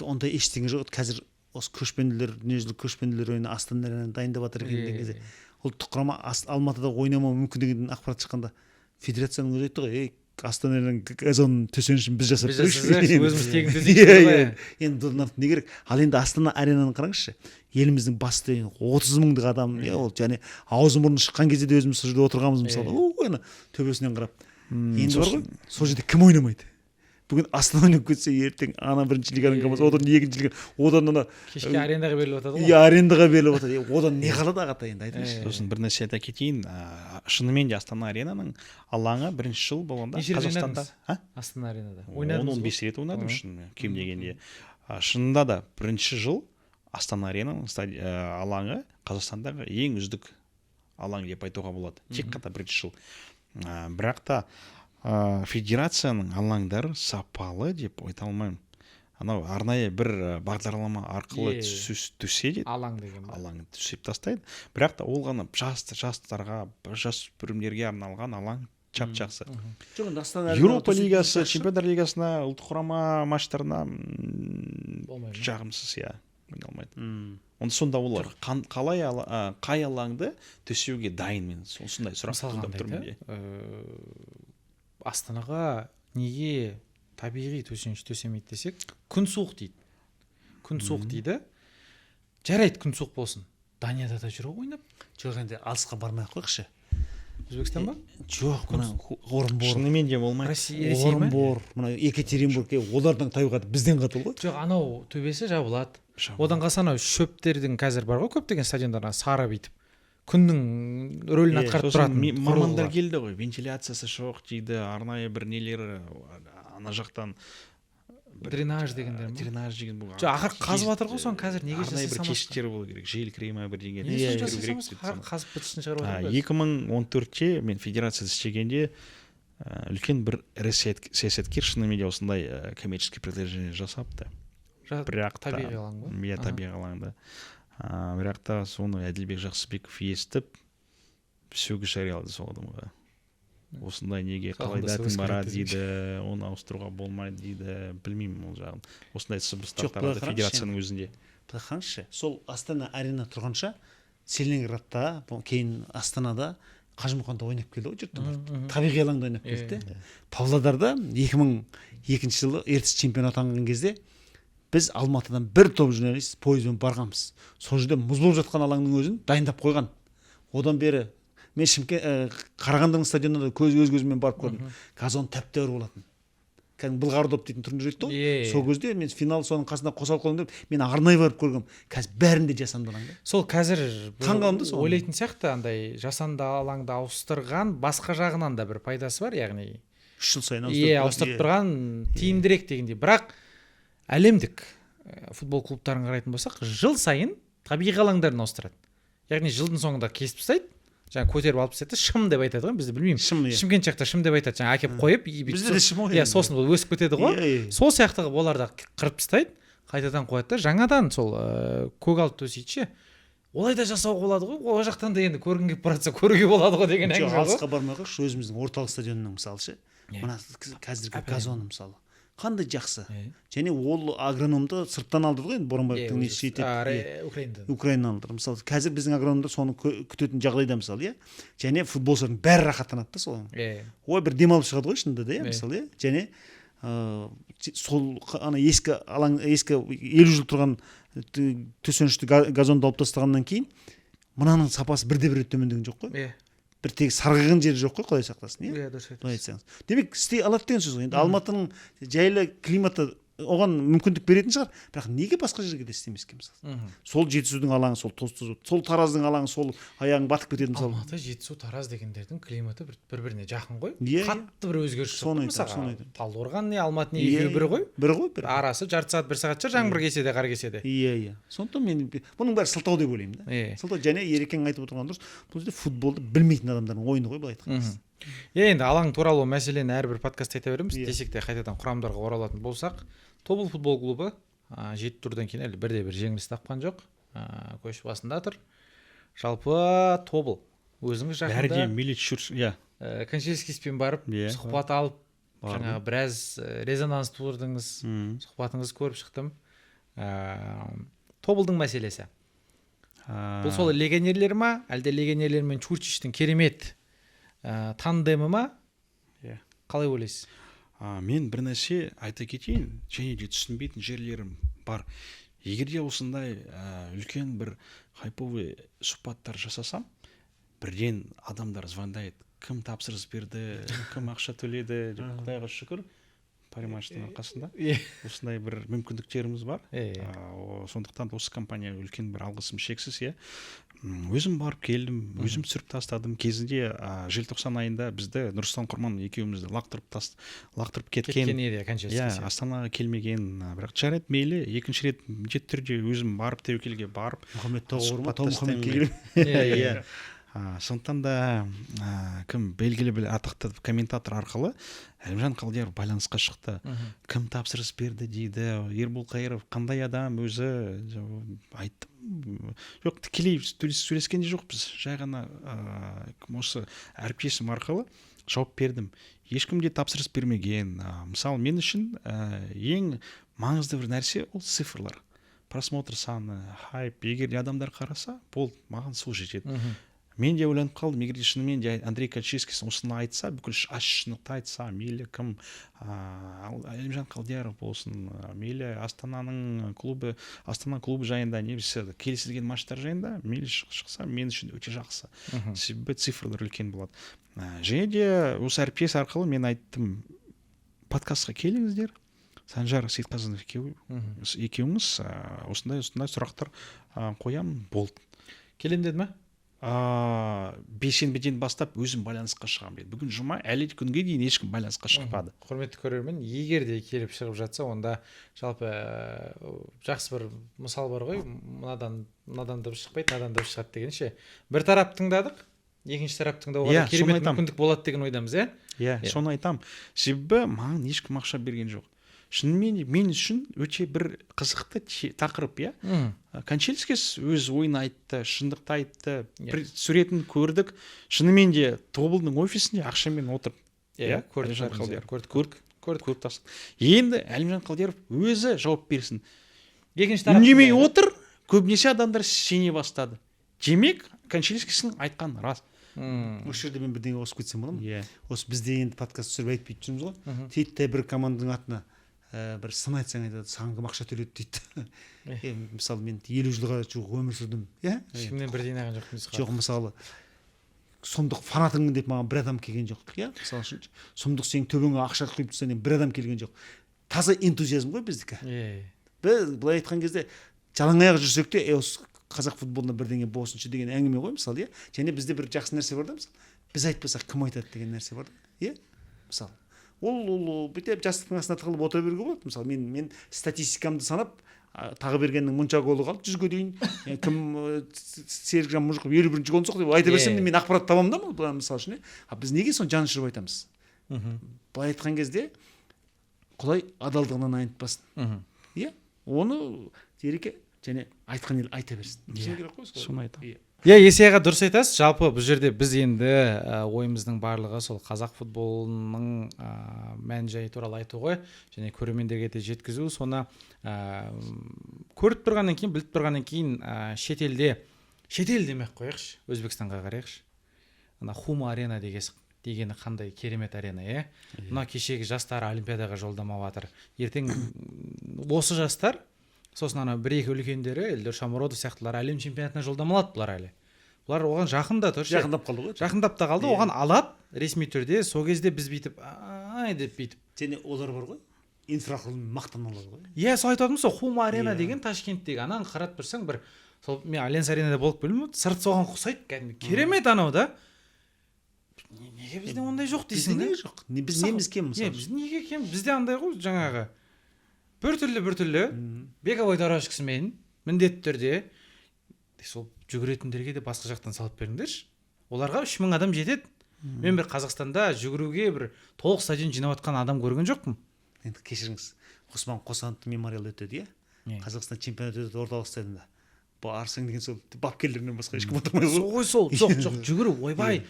ондай ештеңе жоқ еді. Қазір осы көшпенділер, дүниежүзілік көшпенділер ойыны Астана Аренаны дайындап жатыр екен деген кезде, ұлттық құрама Алматыда ойнамау мүмкін деген ақпарат шыққанда, федерацияның өзі айтты ғой: «Ей, Астана Аренаның газонын, төсенішін біз жасап Біз берейікші». жасасақ, өзіміз тегін Иә, төсейікші ғой. иә. Енді бұдан артық не керек? Ал енді Астана Аренаны қараңызшы, еліміздің бас стадионы, 30 мыңдық адам, иә, ол және аузы мұрны шыққан кезде де өзіміз сол жерде отырғанбыз, мысалы. О, ана төбесінен қарап енді бар ғой, сол жерде кім ойнамайды? Бүгін Астана ойнап кетсе, ертең ана бірінші лиганың командасы, одан екінші лига, одан ана Кешке арендаға беріліп жатады ғой. Иә, арендаға беріліп жатыр. Е, одан не қалады, ағатай, енді айтыңызшы. Сосын бір нәрсе айта кетейін, шынымен де Астана Аренаның алаңы бірінші жыл болғанда Неше рет Қазақстанда ойнадыңыз? А? Астана Аренада он ойнадыңыз он ғой? бес рет ойнадым шынымен, кем дегенде. Шынында да бірінші жыл Астана Аренаның алаңы Қазақстандағы ең үздік алаң деп айтуға болады, тек қана бірінші жыл. Бірақ та федерацияның алаңдары сапалы деп айта алмаймын. Анау арнайы бір бағдарлама арқылы Иә, иә. төсе де Алаң деген ба? Алаңды төсеп тастайды, бірақ та ол ғана жастарға, жасөспірімдерге арналған алаң жап жақсы. Жоқ, енді Астана Еуропа Аренаға лигасы, төсейтін. Чемпиондар лигасына, ұлттық құрама матчтарына Болмай ма? жағымсыз, иә, ойналмайды. Онда сонда олар қалай қай алаңды төсеуге дайын? Мен осындай сұрақ Мысалға, туындап андай тұр да, менде. Астанаға неге табиғи төсеніш төсемейді десек, күн суық дейді. Күн суық дейді. Жарайды, күн суық болсын. Данияда да жүр ғой ойнап. Жоқ, енді алысқа бармай ақ қояйықшы. Өзбекстан ба? Жоқ, мына Орынбор. Шынымен де болмайды. Россия, Ресей ма? Орынбор, мына Екатеринбург, олардың табиғаты бізден қатал ғой. Жоқ, анау төбесі жабылады. Одан қалса, анау шөптердің қазір бар ғой, көптеген стадиондарда сары бүйтіп күннің рөлін атқарып Сосын тұратын мамандар құрылғылар. келді ғой, вентиляциясы жоқ дейді, арнайы бір нелері, ана жақтан Дренаж дегендер ма? Дренаж деген бұл. Жоқ, ақыры қазып жатыр ғой, соны қазір неге Арнайы жасай бір салмасқа? тесіктер болу керек, жел кіре ма, бірдеңе. Неге Иә, соны кіру жасай керек салмасқа? дейді соны. Қазып бітісін шығарып жатыр ғой. 2014-те мен федерацияда істегенде, үлкен бір ірі саясаткер шынымен де осындай коммерческий предложение жасапты. Бірақ та Табиғи алаң ба? Иә, табиғи алаңда. Бірақ та соны Әділбек Жақсыбеков естіп, сөгіс жариялады сол адамға. Осындай неге, қалай Салқында дәтің сөгіс барады керек. дейді, оны ауыстыруға болмайды дейді. Білмеймін ол жағын. Осындай сыбыстар Жоқ, былай тарады қараңызшы. федерацияның өзінде. Былай қараңызшы, сол Астана Арена тұрғанша Целиноградта, кейін Астанада, Қажымұқанда ойнап келді ғой жұрттың бәрі. Табиғи алаңда ойнап келді де. Павлодарда 2002 жылы Ертіс чемпион атанған кезде біз Алматыдан бір топ журналист пойызбен барғанбыз. Сол жерде мұз болып жатқан алаңның өзін дайындап қойған. Одан бері мен Шымкент, Қарағандының стадионына да өз көзіммен барып көрдім. Газон тәп тәуір болатын, кәдімгі былғары доп дейтін түрінде жүреді ғой. Иә, иә. Сол кезде мен финал соның қасында қосалқы деп мен арнайы барып көргенмін. Қазір бәрінде жасанды алаң да. Сол қазір бір Таңғаламын да соған. ойлайтын сияқты, андай жасанды алаңды ауыстырған басқа жағынан да бір пайдасы бар, яғни 3 жыл сайын иә, ауыстырып тұрған тиімдірек дегендей. Бірақ әлемдік футбол клубтарын қарайтын болсақ, жыл сайын табиғи алаңдарын ауыстырады, яғни жылдың соңында кесіп тастайды, жаңағы көтеріп алып тастайды да, шым деп айтады ғой бізде, білмеймін. Шым, иә. Шымкент жақта шым деп айтады, жаңағы әкеліп қойып и бүйтіп Бізде де шым ғой иә енді. Сосын бұл өсіп кетеді ғой. Иә, иә. Сол сияқты қылып олар да қырып тастайды, қайтадан қояды да, жаңадан сол көгалды төсейді ше. Олай да жасауға болады ғой, ол жақтан да енді көргің келіп бара жатса, көруге болады ғой деген Жоқ, әңгіме ғой. алысқа бармай ақ қойшы, өзіміздің орталық стадионның, мысалы ше, мына қазіргі газоны, мысалы, қандай жақсы. Және ол агрономды сырттан алдырды ғой енді, Боранбаевтың несі жетеді. Иә. Украинадан. Украинадан алдырды. Мысалы, қазір біздің агрономдар соны күтетін жағдайда, мысалы, иә. Және футболшылардың бәрі рахаттанады да соған. Ой, бір демалып шығады ғой шынында да, иә. Иә. Мысалы, иә. Және сол ана ескі алаң, ескі 50 жыл тұрған төсенішті газонды алып тастағаннан кейін мынаның сапасы бірде бір рет төмендеген жоқ қой. Бір тек сарғайған жері жоқ қой, құдай сақтасын, иә. Иә, дұрыс Былай айтасыз. айтсаңыз, демек, істей алады деген сөз ғой. Енді Алматының жайлы климаты оған мүмкіндік беретін шығар, бірақ неге басқа жерге де істемеске, мысалы? Сол Жетісудың алаңы, сол тоз тұз, сол Тараздың алаңы, сол аяғың батып кетеді, мысалы. Алматы, Жетісу, Тараз дегендердің климаты бір біріне жақын ғой. Иә, иә. Қатты бір өзгеріс жоқ Соны қой. айтамын, Мысалға, соны айтамын. Талдықорған не, Алматы не, екеуі бір ғой. Бір ғой, бір. Арасы жарты сағат, бір сағат шығар, жаңбыр келсе де, қар келсе де. Иә, сондықтан мен бұның бәрі сылтау деп ойлаймын да. Сылтау. Және Ерекең айтып отырған дұрыс, бұл жерде футболды білмейтін адамдардың ойыны ғой, былай айтқан кезде. Иә, енді алаң туралы мәселені әрбір подкастта айта береміз. Иә. Десек те, қайтадан құрамдарға оралатын болсақ, Тобыл футбол клубы жеті турдан кейін әлі бірде бір жеңіліс тапқан жоқ, көш басында тұр. Жалпы, Тобыл, өзіңіз Бәрі де жақында Милич, иә. Кончельскиспен барып Иә. сұхбат алып, Бардым. жаңағы біраз резонанс тудырдыңыз. Сұхбатыңызды көріп шықтым. Тобылдың мәселесі бұл сол легионерлер ма, әлде легионерлер мен Чурчичтің керемет тандемі ма? Иә. Қалай ойлайсыз? Мен бір нәрсе айта кетейін және де түсінбейтін жерлерім бар. Егер де осындай үлкен бір хайповый сұхбаттар жасасам, бірден адамдар звондайды: кім тапсырыс берді, кім ақша төледі деп. Құдайға шүкір, Париматчтың арқасында осындай бір мүмкіндіктеріміз бар. Иә. Сондықтан да осы компанияға үлкен бір алғысым шексіз, иә. Өзім барып келдім, өзім түсіріп тастадым. Кезінде желтоқсан айында бізді Нұрсұлтан Құрман екеумізді лақтырып кеткен. Кеткен еді, Кончальский. Иә, Астанаға келмеген. Бірақ жарайды, мейлі, екінші рет міндетті түрде өзім барып, тәуекелге барып Мұхаммед Тауқұр ма? сұхбаттастым. Мұхаммедке келіп. Иә, иә. Иә. Сондықтан да кім, белгілі бір атақты комментатор арқылы Әлімжан Қалдияров байланысқа шықты. Кім тапсырыс берді дейді, Ербол Қайыров қандай адам өзі? Айттым, жоқ, тікелей сөйлескен де жоқпыз, жай ғана кім, осы әріптесім арқылы жауап бердім. Ешкім де тапсырыс бермеген. Мысалы, мен үшін ең маңызды бір нәрсе ол цифрлар, просмотр саны, хайп. Егер де адамдар қараса, болды, маған сол жетеді. Мен де ойланып қалдым, егер де шынымен де Андрей Качинскис осыны айтса, бүкіл ащы шындықты айтса, мейлі кім, Әлімжан Қалдияров болсын, мейлі Астананың клубы, Астана клубы жайында немесе келісілген матчтар жайында, мейлі шықса, мен үшін өте жақсы, себебі цифрлар үлкен болады. Және де осы әріптес арқылы мен айттым: подкастқа келіңіздер, Санжар Сейтқазынов екеуіңіз, осындай осындай сұрақтар қоямын, болды. Келемін деді ма? Бейсенбіден бастап өзім байланысқа шығамын деді. Бүгін жұма, әлі күнге дейін ешкім байланысқа шықпады. Құрметті көрермен, егер де келіп шығып жатса, онда жалпы жақсы бір мысал бар ғой: мынадан мынадан дыбыс шықпайды, мынадан дыбыс шығады деген ше. Бір тарап тыңдадық, екінші тарап тыңдауға да Иә, соны керемет айтамын. мүмкіндік болады деген ойдамыз, иә. Иә. Иә. Соны айтамын, себебі маған ешкім ақша берген жоқ. Шынымен де мен үшін өте бір қызықты тақырып, иә. Канчельскис өз ойын айтты, шындықты айтты. Бір суретін көрдік, шынымен де Тобылдың офисінде ақшамен отырып. Иә, көрдік. Әлімжан Бәріміз, иә, Қалдияров. Көрдік. Көрдік. Көрдік. Көріп тастадық. Енді Әлімжан Қалдияров өзі жауап берсін. Екінші тарап Үндемей тыңдайық. отыр, көбінесе адамдар сене бастады, демек, Канчельскистің айтқаны рас. Осы жерде мен бірдеңе қосып кетсем болады ма? Иә. Осы бізде енді подкаст түсіріп айтып бүйтіп жүрміз ғой. Дейді, бір команданың атына бір сын айтсаң, айтады: «Саған кім ақша төледі?» – дейді. Е, мысалы, мен 50 жылға жуық өмір сүрдім, иә. Ешкімнен бір тиын алған жоқпын дейсіз ғой. Жоқ, мысалы, сұмдық фанатыңмын деп маған бір адам келген жоқ, иә. Мысалы үшін, сұмдық сенің төбеңе ақша құйып тұрса деген бір адам келген жоқ. Таза энтузиазм ғой біздікі. Біз былай айтқан кезде жалаң аяқ жүрсек те, осы қазақ футболында бірдеңе болсыншы деген әңгіме ғой, мысалы, иә. Және бізде бір жақсы нәрсе бар да, мысалы, біз айтпасақ, кім айтады деген нәрсе бар да, иә. Мысалы, ол бүйтіп жастықтың астына тығылып отыра беруге болады. Мысалы, мен статистикамды санап, Тағыбергеннің мұнша голы қалды 100-ге дейін, кім, Серікжан Мұжықов 51-голын соқты деп айта берсем де, мен ақпарат табамын да былай, мысалы үшін, иә. А біз неге соны жанұшырып айтамыз? Былай айтқан кезде, құдай адалдығынан айнытпасын. Иә, оны Ереке және айтқан ел айта берсін. Иә, шыны керек қой солай. Соны айтамын. Иә. Иә, Есей аға, дұрыс айтасыз. Жалпы бұл жерде біз енді ойымыздың барлығы сол қазақ футболының мән жайы туралы айту ғой және көрермендерге де жеткізу. Соны көріп тұрғаннан кейін, біліп тұрғаннан кейін, шетелде, шетел демей ақ қояйықшы, Өзбекстанға қарайықшы. Ана Хумо Арена дегені қандай керемет арена, иә. Мына кешегі жастар олимпиадаға жолдама алып жатыр. Ертең осы жастар, сосын ана бір екі үлкендері, Эльдор Шомуродов сияқтылар әлем чемпионатына жолдама алады. Бұлар әлі, бұлар оған жақын да тұр ше. Жақындап қалды ғой. Жақындап та қалды. Иә. Оған алады ресми түрде. Сол кезде біз бүйтіп ай деп бүйтіп. Және олар бар ғой, инфрақұрылым мақтана алады ғой. Иә, сол айтып жатырмын, сол Хумо Арена деген Ташкенттегі. Ананы қарап тұрсаң, бір сол мен Альянс Аренада болып келдім, сырт соған ұқсайды, кәдімгі керемет анау да. Неге бізде ондай жоқ Бізде дейсің да. неге жоқ? Не, біз неміз кем, мысалы? Иә, біз неге кем? Бізде андай ғой, жаңағы біртүрлі беговой дорожкасымен міндетті түрде. Сол жүгіретіндерге де басқа жақтан салып беріңдерші, оларға 3000 адам жетеді. Мен бір Қазақстанда жүгіруге бір толық стадион жинап жатқан адам көрген жоқпын. Енді кешіріңіз, Ғұсман Қосановтың мемориалы өтеді, иә. Иә. Қазақстан чемпионаты өтеді орталық стадионда. Барсаң деген сол бапкерлерінен басқа ешкім отырмайды Сол ғой. ғой, сол. Жоқ, жүгіру, ойбай,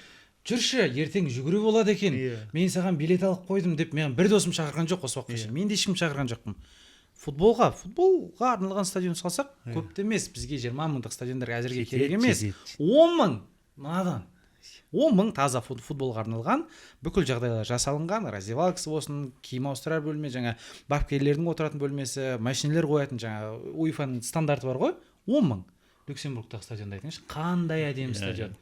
жүрші, ертең жүгіру болады екен. Мен саған билет алып қойдым деп маған бір досым шақырған жоқ осы уақытқа шейін. Мен де ешкім шақырған жоқпын футболға. Футболға арналған стадион салсақ, көп те емес бізге, 20 мыңдық стадиондар әзірге Жетеді, керек емес. жетеді. 10 000, мынадан 10 000 таза футболға арналған, бүкіл жағдайлар жасалынған, раздевалкасы болсын, киім ауыстырар бөлме, жаңа бапкерлердің отыратын бөлмесі, машиналар қоятын, жаңа УЕФАның стандарты бар ғой, 10 000. Люксембургтағы стадионды айтыңызшы, қандай әдемі стадион,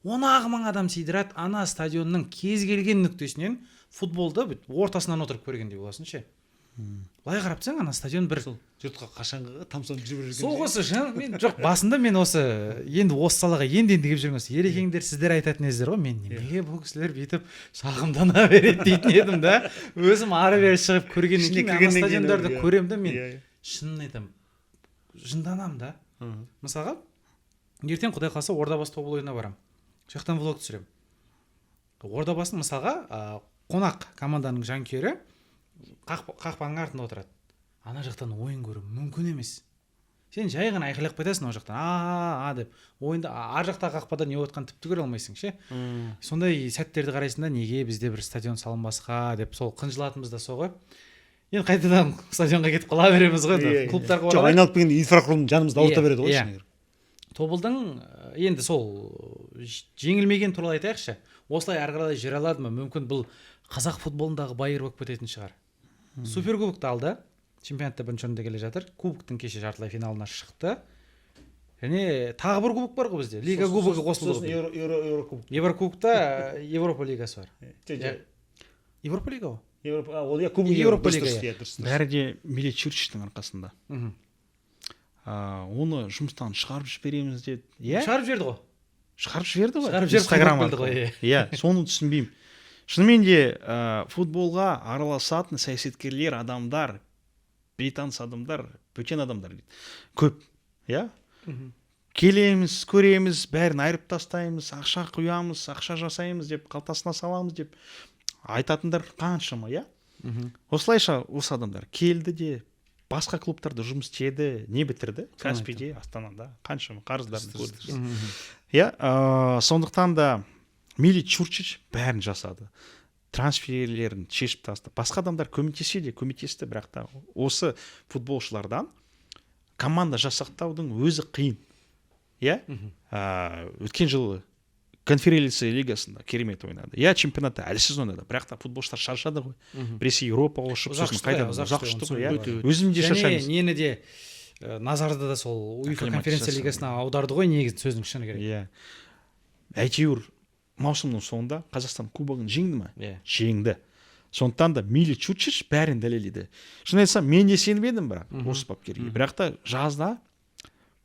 10 ақ мың адам сыйдырады. Ана стадионның кез келген нүктесінен футболды бүйтіп ортасынан отырып көргендей боласың ше. Былай қарап тұрсаң, ана стадион бір Сол жұртқа қашанғы тамсанып жүре берген. Сол осы мен жоқ, басында мен осы енді осы салаға енді енді келіп жүрген осы Ерекеңдер, сіздер айтатын едіңіздер ғой, мен неге бұл кісілер бүйтіп шағымдана береді дейтін едім да. Өзім ары бері шығып көргеннен Ішіне кейін, ана кіргеннен кейін, стадиондарды көремін да мен, Иә, иә. шынын айтамын, жынданамын да. Мысалға, ертең, құдай қаласа, Ордабасы Тобыл ойынына барамын, сол жақтан влог түсіремін. Ордабасының, мысалға, қонақ команданың жанкүйері қақпаның артында отырады. Ана жақтан ойын көру мүмкін емес. Сен жай ғана айқайлап кетесің ол жақтан а а деп. Ойында ар жақтағы қақпада не болып жатқанын тіпті көре алмайсың ше. Сондай сәттерді қарайсың да, неге бізде бір стадион салынбасқа деп сол қынжылатынымыз да сол ғой. Енді қайтадан стадионға кетіп қала береміз ғой енді, Иә, иә. клубтарға Жоқ, оралайық. айналып келгенде инфрақұрылым жанымызды ауырта береді ғой, шыны керек. Тобылдың енді сол жеңілмеген туралы айтайықшы. Осылай әрі қарай жүре алады ма? Мүмкін бұл қазақ футболындағы Байер болып кететін шығар. Суперкубокты алды. Чемпионатта бірінші орында келе жатыр. Кубоктың кеше жартылай финалына шықты. Және тағы бір кубок бар ғой бізде. Лига кубогы қосылды. Сосын Еурокубок. Еврокубокта Европа лигасы бар. Европа лига ғой. Европа, ол иә, кубок. Европа лига. Дұрыс. Бәрі де Миле Чурчичтің арқасында. Оны жұмыстан шығарып жібереміз деді. Иә? Шығарып жіберді ғой. Шығарып жіберді ғой. Шығарып жіберіп Инстаграм қайтарып келді ғой, арқылы. Иә, соны түсінбеймін. Шынымен де футболға араласатын саясаткерлер, адамдар, бейтаныс адамдар, бөтен адамдар дейді. Көп, иә? Келеміз, көреміз, бәрін айырып тастаймыз, ақша құямыз, ақша жасаймыз деп, қалтасына саламыз деп айтатындар қаншама, иә? Осылайша осы адамдар келді де басқа клубтарда жұмыс істеді, не бітірді? Каспийде, Астанада қаншама қарыздарын көрдік. Иә, сондықтан да Мили Чурчич бәрін жасады. Трансферлерін шешіп тастады. Басқа адамдар көмектесе де көмектесті, бірақ та осы футболшылардан команда жасақтаудың өзі қиын. Иә? Өткен жылы конференция лигасында керемет ойнады. Иә, чемпионатта әлсіз ойнады, бірақ та футболшылар шаршады ғой. Біресе Еуропаға ұшып, Ұзақ сосын ұшты ғой, қайтадан ұзақ ұзақ ұшты, ұшты ғой, иә. өте, өте. Өзім де Және шаршаймыз. нені де назарды да сол УЕФА конференция Акклиматизация. лигасына аударды ғой, негізі сөздің шыны керек. Иә. Әйтеуір маусымның соңында Қазақстан кубогын жеңді ме? Иә. Жеңді. Сондықтан да Мили Чурчич бәрін дәлелдеді. Шын айтсам, мен де сеніп едім бірақ осы бапкерге. Бірақ та жазда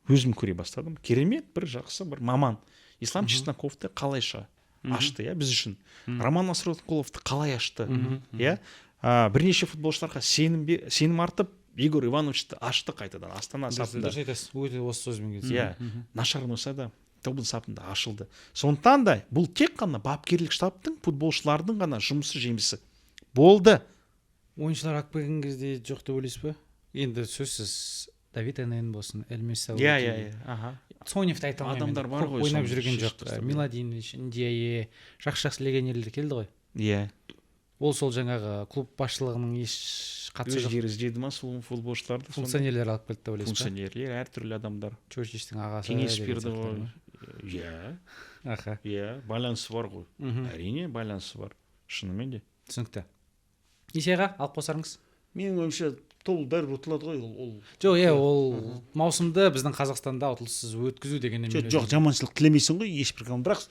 өзім көре бастадым. Керемет бір жақсы бір маман. Ислам Чесноковты қалайша ашты, иә, біз үшін. Роман Насротқұловты қалай ашты, иә. Бірнеше футболшыларға сенім артып, Игорь Ивановичті ашты қайтадан Астана сапында. Дұрыс айтасыз, өте осы сөзбен келісемін. Иә, нашар ойнаса да тобыл сапында ашылды. Сондықтан да бұл тек қана бапкерлік штабтың, футболшылардың ғана жұмысы, жемісі болды. Ойыншылар алып келген кезде жоқ деп ойлайсыз ба? Енді сөзсіз Давид Энен болсын, Эльмес Иә, иә, иә. Аха. Цоневті айта алмаймын. Адамдар бар Көп ғой, ойнап соны жүрген шешіп жоқ. тастап. Миладинович, Ндияе, жақсы-жақсы легионерлер келді ғой. Иә. Ол сол жаңағы клуб басшылығының еш қатысы жоқ. Өздері іздеді ма сол футболшыларды? Сонда? Функционерлер алып келді деп ойлайсыз ба? Функционерлер, әртүрлі адамдар. Чурчичтің ағасы Кеңес деген берді сияқтылар ғой. ма? Иә. Аха. Иә, байланысы бар ғой. Әрине, байланысы бар. Шынымен де. Түсінікті. Есей аға, алып қосарыңыз? Менің ойымша, Тобыл бәрібір ұтылады ғой ол. Жоқ, иә, ол маусымды біздің Қазақстанда ұтылыссыз өткізу дегеннен Жоқ, мен жоқ, жаманшылық тілемейсің ғой ешбір команда. Бірақ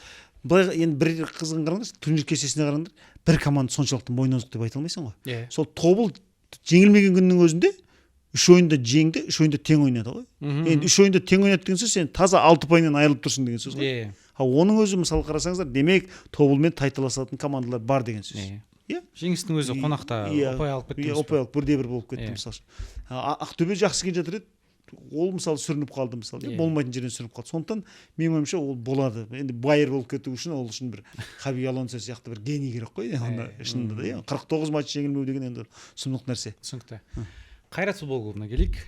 былай енді бір қызығын қараңдаршы, турнир кестесіне қараңдар, бір команда соншалықты мойын озық деп айта алмайсың ғой. Иә. Сол Тобыл жеңілмеген күннің өзінде 3 ойында жеңді, 3 ойында тең ойнады ғой. Енді 3 ойында тең ойнады деген сөз, сен таза 6 ұпаймен айырылып тұрсың деген сөз ғой. Иә. Ал оның өзі, мысалы, қарасаңыздар, демек Тобылмен тайталасатын командалар бар деген сөз. Иә. Иә. Жеңістің өзі қонақта Иә. ұпай алып кетті. Иә, ұпай алып 1-1 болып кетті Иә. мысалы үшін. Ақтөбе жақсы келе жатыр еді. Ол мысалы сүрініп қалды мысалы, Иә. болмайтын жерден сүрініп қалды. Сондықтан менің ойымша ол болады. Енді Байер болып кету үшін ол үшін бір Хаби Алонсо сияқты бір гений керек қой. Онда шынында да, иә, 49 матч жеңілмеу деген енді сұмдық нәрсе. Түсінікті. Қайрат футбол клубына келейік.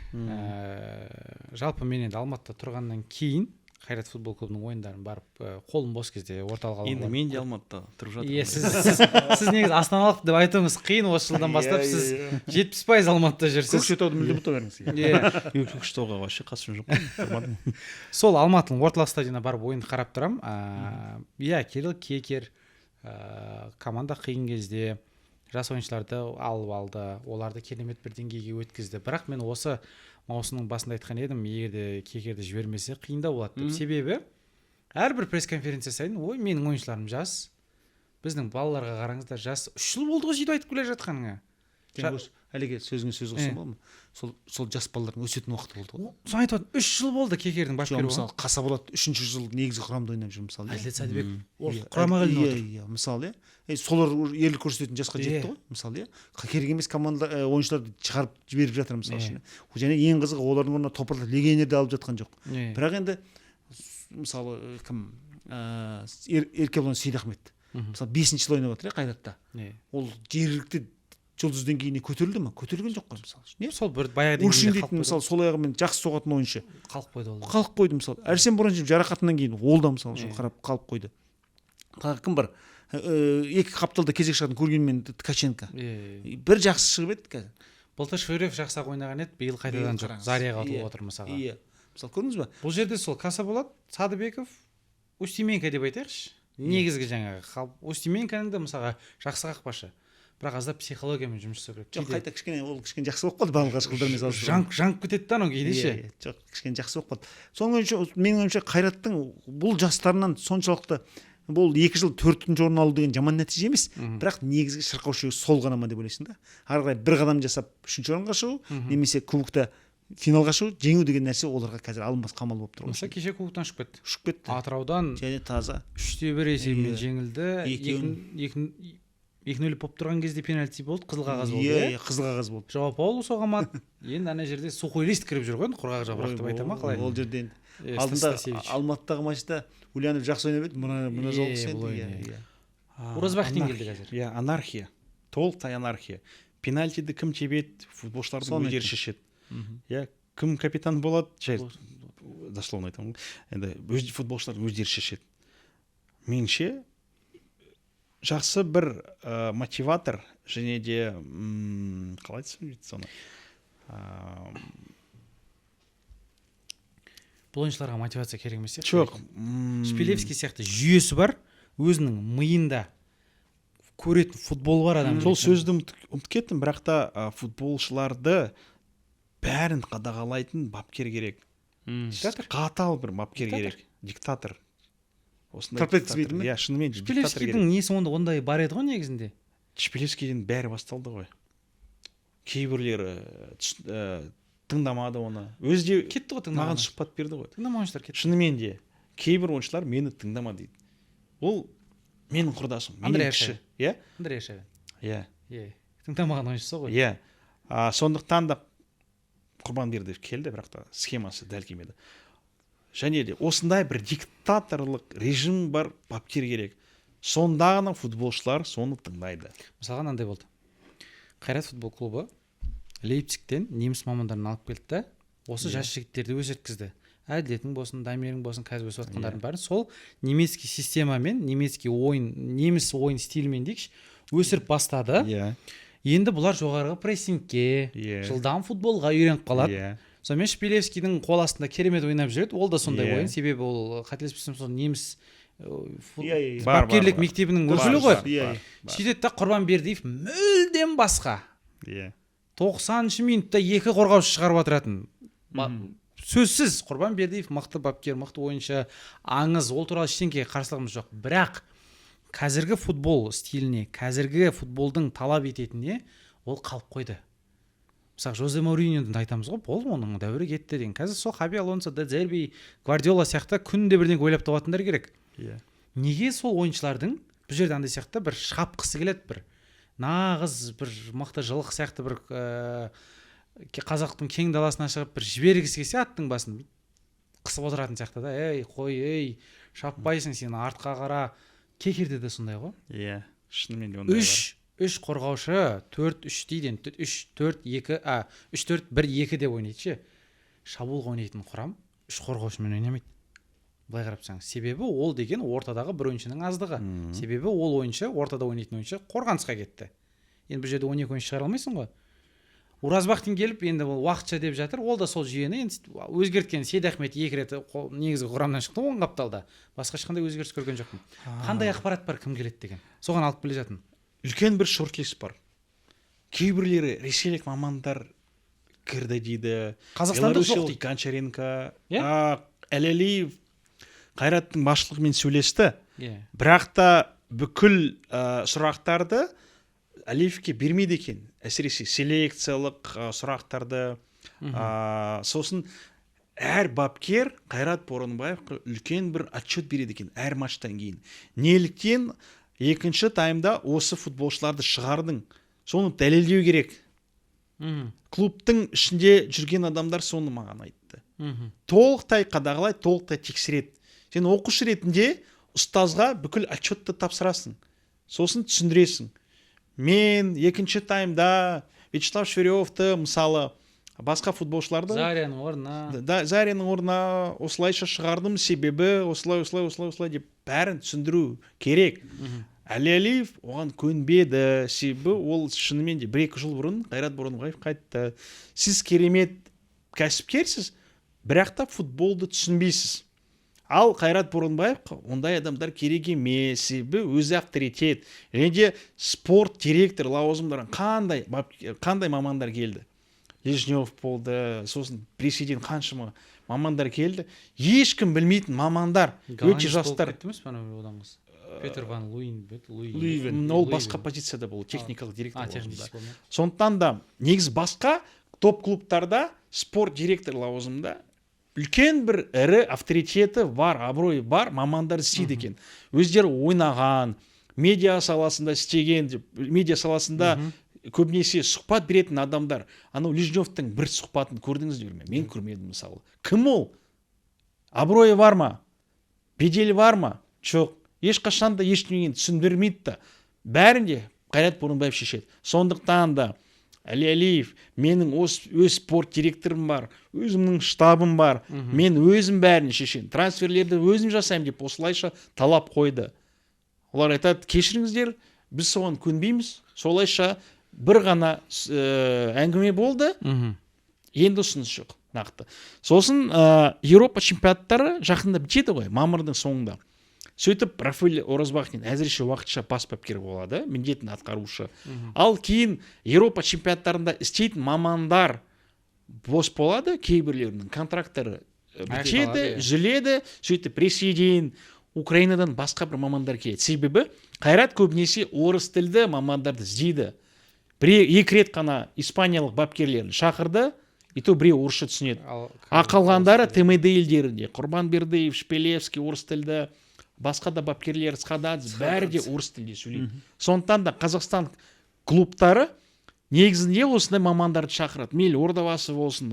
Жалпы мен енді Алматыда тұрғаннан кейін Қайрат футбол клубының ойындарын барып, қолым бос кезде орталық Енді алаңға мен де Алматыда тұрып жатырмын. Иә, сіз негізі астаналық деп айтуыңыз қиын, осы жылдан бастап Иә, сіз иә, 70% Алматыда жүрсіз. Көкшетауды мүлде ұмыта беріңіз. Иә. Көкшетауға вообще қатысым жоқ қой, тұрмадым. Сол Алматының орталық стадионына барып ойынды қарап тұрамын. Иә, Кирилл Кекер, команда қиын кезде жас ойыншыларды алып алды, оларды керемет бір деңгейге өткізді. Бірақ мен осы маусымның басында айтқан едім, егер де Кекерді жібермесе қиындау болады деп. Себебі әрбір пресс-конференция сайын, ой, менің ойыншыларым жас, біздің балаларға қараңыздар, жас. 3 жыл болды ғой сөйтіп айтып келе жатқаныңа. Әлеке, сөзіңе сөз қоссам болады ма? Сол жас балалардың өсетін уақыты болды ғой. Соны айтып отырмын, 3 жыл болды Кекердің Жоқ, бапкері мысалы, Қасаболат 3-ші жыл негізгі құрамда ойнап жүр мысалы. Әділет Сәдібек ол Иә, құрамаға ілініп иә, отыр. Иә, мысалы, иә. Солар уже ерлік көрсететін жасқа жетті ғой, мысалы, иә. Керек емес команда ойыншыларды шығарып жіберіп жатыр мысалы үшін. Және ең қызығы, олардың орнына топырлап легионерді алып жатқан жоқ. Бірақ енді мысалы, кім, Еркебұлан Сейдахмет. Мысалы, 5-ші жыл ойнап жатыр, иә, Қайратта. Ол жергілікті жұлдыз деңгейіне көтерілді ме? Көтерілген жоқ қой мысалы үшін. Сол бір баяғы Уршин деңгейінде дейтін, қалып мысалы, сол аяғымен жақсы соғатын ойыншы. Қалып қойды ол. Қалып қойды мысалы. Әрсен Боранжиев жарақатынан кейін ол да мысалы үшін қарап қалып қойды. Тағы кім бар? Екі қапталда кезек шығатын Көргенмен Ткаченко. Бір жақсы шығып еді қазір. Былтыр Швырев жақсы ойнаған еді, биыл қайтадан жоқ. Зарияға ұтылып отыр мысалға. Иә. Мысалы, көрдіңіз ба? Бұл жерде сол Касаболат, Садыбеков, Устименко деп айтайықшы. Негізгі жаңағы Устименконың да мысалға жақсы қақпашы, бірақ аздап психологиямен жұмыс жасау керек. Жоқ, қайта кішкене ол кішкене жақсы болып қалды алғашқы жылдармен салыстырғанда. Жанып кетеді да анау кейде ше. Жоқ, кішкене жақсы болып қалды. Соның ойынша, менің ойымша, Қайраттың бұл жастарынан соншалықты бұл 2 жыл 4-ші орын алу деген жаман нәтиже емес, бірақ негізгі шырқау шегі сол ғана ма деп ойлайсың да. Ары қарай бір қадам жасап 3-ші орынға шығу немесе кубокта финалға шығу, жеңу деген нәрсе оларға қазір алынбас қамал болып тұр. Мысалы, кеше кубоктан ұшып кетті. Ұшып кетті. Атыраудан және таза 3-1 есебімен жеңілді. 2-0 болып тұрған кезде пенальти болды, қызыл қағаз болды. Иә, қызыл қағаз болды. Жауап Паулу соғамады. Енді ана жерде сухой лист кіріп жүр ғой, енді құрғақ жапырақ деп айта ма қалай? Ол жерде енді алдында Алматыдағы матчта Ульянов жақсы ойнап еді, мына жолы енді. Оразбахтин келді қазір. Иә, анархия. Толықтай анархия. Пенальтиді кім тебеді, футболшылардың өздері шешеді. Иә, кім капитан болады, жай дословно айтамын. Енді өз футболшылардың өздері шешеді. Меніңше жақсы бір мотиватор және де қалай айтсам дейді соны. Бұл ойыншыларға мотивация керек емес сияқты. Жоқ. Шпилевский сияқты жүйесі бар, өзінің миында көретін футбол бар адам. Сол сөзді ұмытып кеттім, бірақ та футболшыларды бәрін қадағалайтын бапкер керек. Диктатор. Қатал бір бапкер керек. Диктатор. Осындай диктатор. Иә, шынымен диктатор керек. Шпилевскийдің несі ондай бар еді ғой негізінде. Шпилевскийден бәрі басталды ғой. Кейбіреулері тыңдамады оны. Өзі де кетті ғой, маған сұхбат берді ғой. Тыңдамаған ойыншылар кетті. Шынымен де кейбір ойыншылар мені тыңдамады дейді. Ол менің құрдасым, менің кіші, иә? Андрей Аршавин. Иә. Иә. Тыңдамаған ойыншысы ғой. Иә. Сондықтан да Құрбан Бердиев келді, бірақ та схемасы дәл келмеді. Және де осындай бір диктаторлық режим бар бапкер керек. Сонда ғана футболшылар соны тыңдайды. Мысалға мынандай болды. Қайрат футбол клубы Лейпцигтен неміс мамандарын алып келді да, осы жас жігіттерді өсірткізді. Әділетің болсын, Дамирің болсын, қазір өсіп жатқандардың бәрін сол немецкий системамен, немецкий ойын, неміс ойын стилімен дейікші, өсіріп бастады. Енді бұлар жоғарғы прессингке, жылдам футболға үйреніп қалады. Сонымен Шпилевскийдің қол астында керемет ойнап жүреді. Ол да сондай ойын, себебі ол қателеспесем сол неміс бапкерлік мектебінің өкілі ғой. Сөйтеді да Құрбан Бердиев мүлдем басқа. 90-шы минутта 2 қорғаушы шығарып отыратын. Сөзсіз Құрбан Бердиев мықты бапкер, мықты ойыншы, аңыз, ол туралы ештеңеге қарсылығымыз жоқ. Бірақ қазіргі футбол стиліне, қазіргі футболдың талап ететініне ол қалып қойды. Мысалы, Жозе Мауриньоны айтамыз ғой, болды, оның дәуірі кетті деген. Қазір сол Хаби Алонсо, Де Зерби, Гвардиола сияқты күнде бірдеңе ойлап табатындар керек. Неге сол ойыншылардың бұл жерде андай сияқты бір шапқысы келеді, бір нағыз бір мықты жылқы сияқты бір қазақтың кең даласына шығып бір жібергісі келсе аттың басын қысып отыратын сияқты да, ей қой, ей шаппайсың сен, артқа қара. Кекерде де сондай ғой. Иә, шынымен де ондай бар. Үш қорғаушы, 4-3 дейді енді, 3-4-2, 3-4-1-2 деп ойнайды ше. Шабуылға ойнайтын құрам 3 қорғаушымен ойнамайды. Былай қарап тұрсаң, себебі ол деген ортадағы бір ойыншының аздығы. Себебі ол ойыншы, ортада ойнайтын ойыншы қорғанысқа кетті. Енді бұл жерде 12 ойыншы шығара алмайсың ғой. Уразбахтин келіп енді бұл уақытша деп жатыр, ол да сол жүйені енді өзгерткен. Сейдахмет 2 рет негізгі құрамнан шықты, оң қапталда. Басқа ешқандай өзгеріс көрген жоқпын. Қандай ақпарат бар, кім келеді деген. Соған алып келе жатырмын. Үлкен бір шорт-лист бар. Кейбіреулері ресейлік мамандар кірді дейді. Қазақстандық жоқ дейді. Гончаренко, Әлелиев Қайраттың басшылығымен сөйлесті. Бірақ та бүкіл сұрақтарды Әлиевке бермейді екен. Әсіресе селекциялық сұрақтарды. Сосын әр бапкер Қайрат Боранбаевқа үлкен бір отчет береді екен әр матчтан кейін. Неліктен екінші таймда осы футболшыларды шығардың? Соны дәлелдеу керек. Клубтың ішінде жүрген адамдар соны маған айтты. Толықтай қадағалай, толықтай тексереді. Сен оқушы ретінде ұстазға бүкіл отчетты тапсырасың. Сосын түсіндіресің. Мен екінші таймда Вячеслав Швыревті, мысалы, басқа футболшыларды Заряның орнына, да, Заряның орнына осылайша шығардым, себебі осылай, осылай, осылай, осылай деп бәрін түсіндіру керек. Әли Әлиев оған көнбеді, себебі ол шынымен де 1-2 жыл бұрын Қайрат Боранбаев қайтты. Сіз керемет кәсіпкерсіз, Бірақ та футболды түсінбейсіз. Ал Қайрат Бұрынбаевқа ондай адамдар керек емес, себебі өзі авторитет. Және де спорт директор лауазымдарына қандай мамандар келді? Лежнев болды, сосын Ресейден қаншама мамандар келді. Ешкім білмейтін мамандар, өте жастар. Кетті емес пе анау одан қыз? Петер ван Луин, Луивен. Ол басқа позицияда болды, техникалық директор А, лауазымында. технический болды ма? Сондықтан да негізі басқа топ клубтарда спорт директор лауазымында үлкен бір ірі авторитеті бар, абыройы бар мамандар істейді екен. Өздері ойнаған, медиа саласында істеген деп, медиа саласында көбінесе сұхбат беретін адамдар. Анау Лежневтің бір сұхбатын көрдіңіздер ме? Мен көрмедім мысалы. Кім ол? Абыройы бар ма? Беделі бар ма? Жоқ. Ешқашан да ештеңені түсіндірмейді да. Бәрін де Қайрат Бұрынбаев шешеді. Сондықтан да Әли Әлиев, менің өз спорт директорым бар, өзімнің штабым бар, мен өзім бәрін шешемін, трансферлерді өзім жасаймын деп осылайша талап қойды. Олар айтады, кешіріңіздер, біз соған көнбейміз. Солайша бір ғана әңгіме болды, енді ұсыныс жоқ нақты. Сосын Еуропа чемпионаттары жақында бітеді ғой, мамырдың соңында. Сөйтіп Рафаэль Оразбахтин әзірше уақытша бас бапкер болады, міндетін атқарушы. Ал кейін Еуропа чемпионаттарында істейтін мамандар бос болады, кейбіреулерінің контракттары бітеді, Аяқталады, иә. үзіледі. Сөйтіп Ресейден, Украинадан басқа бір мамандар келеді. Себебі Қайрат көбінесе орыс тілді мамандарды іздейді. Бір екі рет қана испаниялық бапкерлерін шақырды, и то біреу орысша түсінеді. А қалғандары ТМД елдерінде, Құрбан Бердыев, Шпилевский орыс тілді, басқа да бапкерлер, Схададзе, бәрі де орыс тілде сөйлейді. Сондықтан да Қазақстан клубтары негізінде осындай мамандарды шақырады. Мейлі Ордабасы болсын,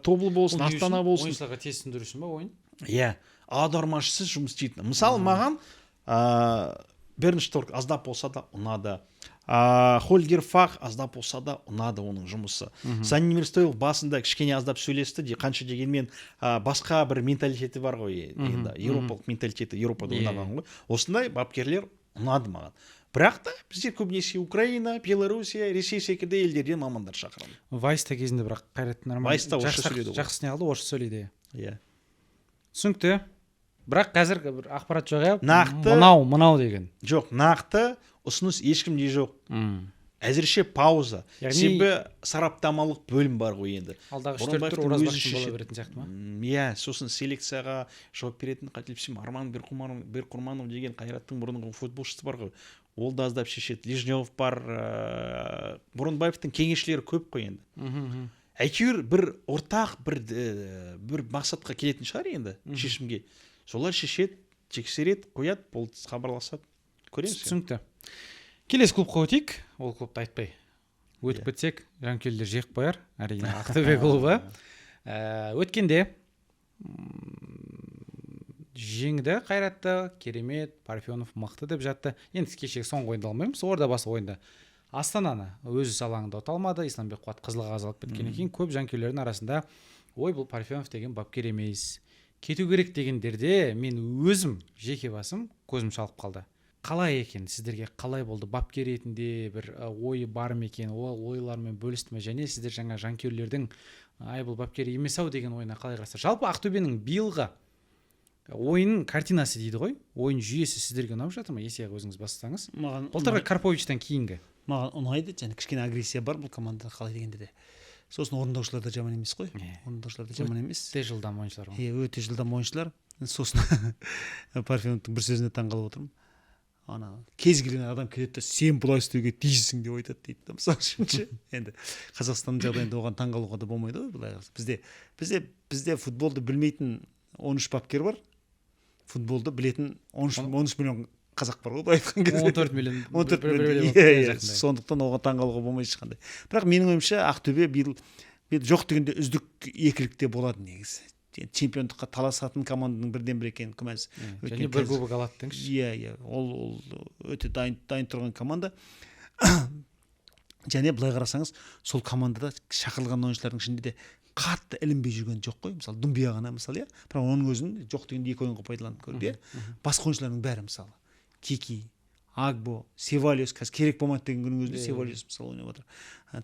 Тобыл болсын, Ол не Астана үшін? болсын. Ойыншыларға тез түсіндіру үшін ба ойын? Иә, аудармашысыз жұмыс істейтін. Мысалы, маған Берн Шторк аздап болса да ұнады. Хольгер Фах аздап болса да ұнады оның жұмысы. Санни Стойлов басында кішкене аздап сөйлесті де, қанша дегенмен басқа бір менталитеті бар ғой енді, еуропалық менталитеті, Еуропада ойнаған ғой. Осындай бапкерлер ұнады маған. Бірақ та біздер көбінесе Украина, Белоруссия, Ресей секілді елдерден мамандар шақырамыз. Вайста кезінде бірақ Қайрат нормально. Вайста орысша сөйледі ғой. Жақсы не қылды, орысша сөйлейді. Иә. Түсінікті. Бірақ қазір бір ақпарат жоқ, иә? Нақты- Мынау, мынау деген. Жоқ, нақты ұсыныс ешкімде жоқ. Әзірше пауза. Яғни- Себебі сараптамалық бөлім бар ғой енді. Алдағы 3-4 тур Бұрынбаевтың өзі Оразбақтың бола шешеді. беретін сияқты ма? Иә, сосын селекцияға жауап беретін, қателеспесем, Арман Берқұрманов деген Қайраттың бұрынғы футболшысы бар ғой. Ол да аздап шешеді. Лежнев бар, Бұрынбаевтың кеңесшілері көп қой енді. Әйтеуір бір ортақ бір мақсатқа келетін шығар енді, шешімге. Солар шешеді, тексереді, қояды, болды, хабарласады. Көреміз. Түсінікті. Келесі клубқа өтейік. Ол клубты айтпай өтіп кетсек, жанкүйерлер жек қояр. Әрине, Ақтөбе клубы. Өткенде жеңді Қайратты, керемет, Парфенов мықты деп жатты. Енді кешегі соңғы ойынды алмаймыз, Ордабасы ойында Астананы өз алаңында ұта алмады. Исламбек Қуат қызыл қағаз алып кеткеннен кейін көп жанкүйерлердің арасында ой, бұл Парфенов деген бапкер емес, кету керек дегендерде мен өзім жеке басым көзім шалып қалды. Қалай екен, сіздерге қалай болды, бапкер ретінде бір ойы бар ма екен, ол ойлармен бөлісті ме, және сіздер жаңа жанкүйерлердің ай бұл бапкер емес ау деген ойына қалай қарайсыздар? Жалпы Ақтөбенің биылғы ойын картинасы дейді ғой, ойын жүйесі сіздерге ұнап жатыр ма? Есеға, өзіңіз бастасаңыз. Маған Былтырғы Карповичтан кейінгі. Маған ұнайды, және кішкене агрессия бар бұл командада қалай дегенде де. Сосын орындаушылар да жаман емес қой. Орындаушылар да жаман емес. Өте жылдам ойыншылар ғой. Иә, өте жылдам ойыншылар. Сосын Парфеновтың бір сөзіне таңғалып отырмын. Ана кез келген адам келеді де, сен бұлай істеуге тиіссің деп айтады дейді да, мысалы үшін ше. Енді Қазақстанның жағдайында оған таңғалуға да болмайды ғой, былай қараса. Бізде футболды білмейтін 13 бапкер бар. Футболды білетін 13 миллион қазақ бар ғой, былай айтқан кезде. 14 миллион. 14 бір- миллион. бір- Иә, бір- иә. жақындай. Сондықтан оған таңғалуға болмайды ешқандай. Бірақ менің ойымша, Ақтөбе биыл жоқ дегенде үздік екілікте болады негізі. Чемпиондыққа таласатын команданың бірден бірі екені күмәнсіз. Және Өйткені бір қазір- кубок алады деңізші. Иә, иә. Ол өте дайын тұрған команда. Және былай қарасаңыз, сол командада шақырылған ойыншылардың ішінде де қатты ілінбей жүрген жоқ қой. Мысалы, Думбия ғана, мысалы, иә. Бірақ оның өзін жоқ дегенде екі ойынға пайдаланып көрді, иә. Басқа ойыншылардың бәрі, мысалы, Кики, Агбо, Севалиус қазір керек болмады деген күннің өзінде Севалиус мысалы ойнап отыр.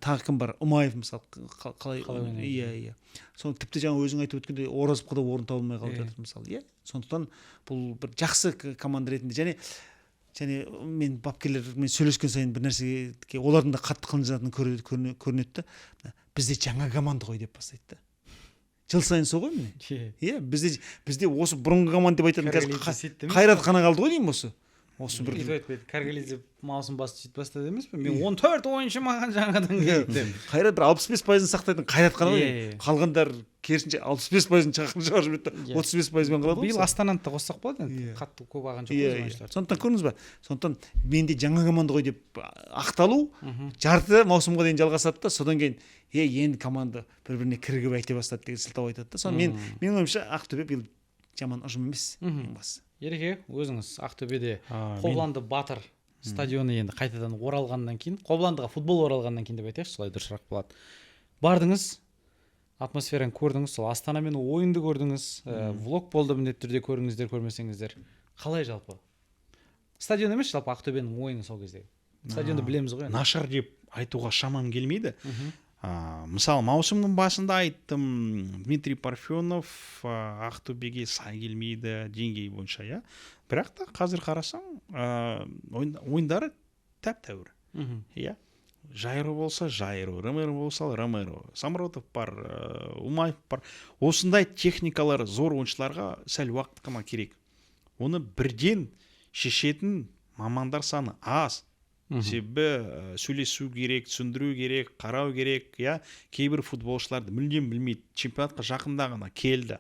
Тағы кім бар? Ұмаев мысалы қалай ойнайды? Иә. Соны тіпті жаңа өзің айтып өткендей, Оразовқа да орын табылмай қалып жатыр мысалы, иә. Сондықтан бұл бір жақсы команда ретінде және мен бапкерлермен сөйлескен сайын бір нәрсеге олардың да қатты қынжылатыны көрінеді да. Бізде жаңа команда ғой деп бастайды да. Жыл сайын сол ғой міне. Иә, бізде осы бұрынғы команда деп айтатын қазір Қайрат қана қалды ғой деймін осы. Осы бір өйтіп айтпайды. Каргалидзе маусым басты сөйтіп бастады емес пе? Мен 14 ойыншы маған жаңадан келді деп. Қайрат бір 65%-ын сақтайтын Қайрат қана ғой. Қалғандар керісінше 65%-ын шығарып жіберді, 35%-бен қалады ғой. Биыл Астананы да қоссақ болады енді. Қатты көп алған жоқ қой ойыншылар. Сондықтан көрдіңіз ба? Сондықтан менде жаңа команда ғой деп ақталу жарты маусымға дейін жалғасады да, содан кейін енді команда бір-біріне кірігіп айта бастады деген сылтау айтады да. Соны менің ойымша Ақтөбе биыл жаман ұжым емес, ең бастысы. Ереке, өзіңіз Ақтөбеде Қобыланды Батыр стадионы енді қайтадан оралғаннан кейін, Қобыландыға футбол оралғаннан кейін деп айтайықшы, солай дұрысырақ болады. Бардыңыз, атмосфераны көрдіңіз, сол Астанамен ойынды көрдіңіз, влог болды, міндетті түрде көріңіздер, көрмесеңіздер. Қалай жалпы? Стадион емес, жалпы Ақтөбенің ойыны сол кездегі. Стадионды білеміз ғой енді. Нашар деп айтуға шамам келмейді. Мысалы, маусымның басында айттым, Дмитрий Парфенов Ақтөбеге сай келмейді деңгей бойынша, иә. Бірақ та қазір қарасаң, ойындары тәп-тәуір. Иә. Жайро болса Жайро, Ромеро болса Ромеро, Самротов бар, Умаев бар. Осындай техникалар зор ойыншыларға сәл уақыт қана керек. Оны бірден шешетін мамандар саны аз. Себебі сөйлесу керек, түсіндіру керек, қарау керек, иә. Кейбір футболшыларды мүлдем білмейді, чемпионатқа жақында ғана келді.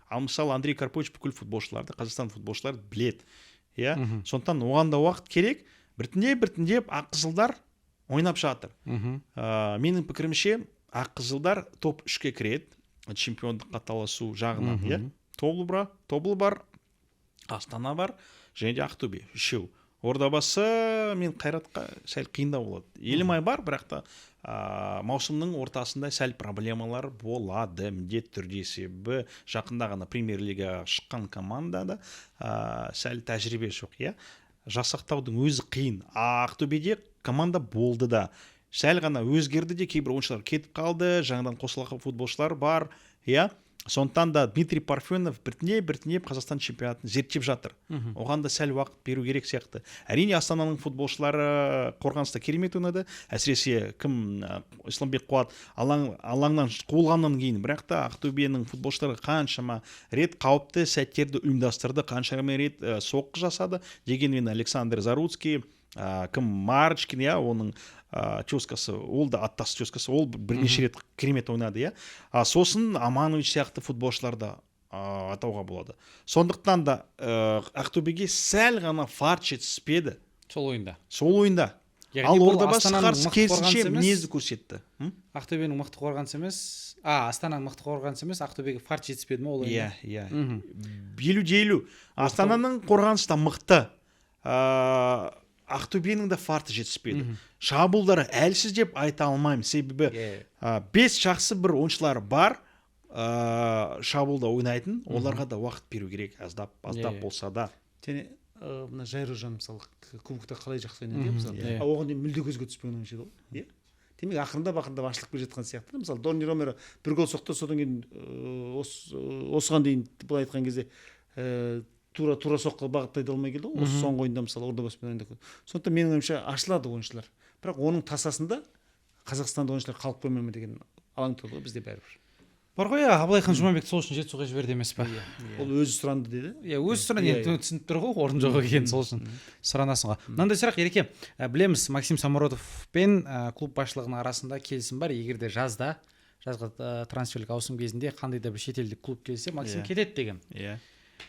Ал мысалы Андрей Карпович бүкіл футболшыларды, Қазақстан футболшыларды біледі, иә. Сондықтан оған да уақыт керек. Біртіндеп аққызылдар ойнап жатыр. Менің пікірімше, аққызылдар топ 3-ке кіреді чемпиондыққа таласу жағынан, иә. Тобыл бар, Астана бар, және де Ақтөбе, үшеу. Ордабасы мен Қайратқа сәл қиындау болады. Елімай бар, бірақ та маусымның ортасында сәл проблемалар болады міндетті түрде, себебі жақында ғана премьер-лигаға шыққан командада сәл тәжірибе жоқ, иә. Жасақтаудың өзі қиын. Ақтөбеде команда болды да, сәл ғана өзгерді де, кейбір ойыншылар кетіп қалды, жаңадан қосылған футболшылар бар, иә. Сондықтан да Дмитрий Парфенов біртіндеп Қазақстан чемпионатын зерттеп жатыр. Оған да сәл уақыт беру керек сияқты. Әрине, Астананың футболшылары қорғаныста керемет ойнады. Әсіресе кім, Исламбек Қуат алаңнан қуылғаннан кейін, бірақ та Ақтөбенің футболшылары қаншама рет қауіпті сәттерді ұйымдастырды, қаншама рет соққы жасады. Дегенмен Александр Заруцкий, кім Марочкин, иә, оның тезкасы, ол да аттас тезкасы, ол бірнеше рет керемет ойнады, иә. Сосын Аманович сияқты футболшыларды атауға болады. Сондықтан да Ақтөбеге сәл ғана фарт жетіспеді. Сол ойында. Сол ойында. Ал Ордабасы қарсы керісінше мінезді көрсетті. Ақтөбенің мықты қорғанысы емес, Астананың мықты қорғанысы емес, Ақтөбеге фарт жетіспеді ме ол ойында? Иә, иә. 50-50. Астананың қорғанысы да мықты. Ақтөбенің де фарты жетіспеді. Шабуылдары әлсіз деп айта алмаймын, себебі 5 жақсы бір ойыншылар бар, шабуылда ойнайтын, оларға да уақыт беру керек, аздап болса да. Және мына Жайрожан мысалы кубокта қалай жақсы ойнады, мысалы. Оған дейін мүлде көзге түспеген ойыншы еді ғой. Демек ақырындап ашылып келе жатқан сияқты. Мысалы Донни Ромеро бір гол соқты, содан кейін осыған дейін былай айтқан кезде тура соққы бағыттай алмай келді ғой. Осы соңғы ойында мысалы Ордабасымен ойында. Сондықтан менің ойымша ашылады ойыншылар. Бірақ оның тасасында Қазақстанда ойыншылар қалып қоймай ма деген алаң тұрды ғой бізде бәрібір. Бар ғой, Абылайхан Жұмабек сол үшін Жетісуға жіберді емес па? Ол өзі сұранды деді. Иә, өзі сұранды, енді түсініп тұр ғой, орын жоқ екенін, сол үшін сұранасың ғой. Мынандай сұрақ, Ереке, білеміз, Максим Самородов пен клуб басшылығының арасында келісім бар. Егер де жазда, жазғы трансферлік ауысым кезінде қандай да бір шетелдік клуб келсе, Максим кетеді деген. Иә.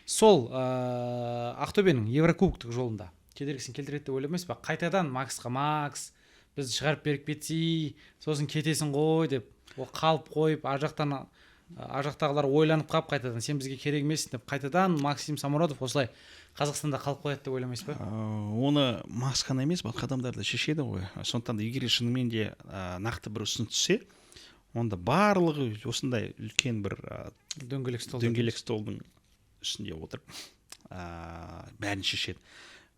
Сол Ақтөбенің Еврокубоктық жолында кедергісін келтіреді деп ойламайсыз ба? Қайтадан Максқа Макс бізді шығарып беріп кетсей, сосын кетесің ғой деп, ол қалып қойып, ар жақтағылар ойланып қалып қайтадан сен бізге керек емессің деп қайтадан Максим Самородов осылай Қазақстанда қалып қояды деп ойламайсыз ба? Оны Макс қана емес, басқа адамдар да шешеді ғой. Сондықтан да егер шынымен де нақты бір ұсыныс түссе, онда барлығы осындай үлкен бір дөңгелек столдың үстінде отырып бәрін шешеді.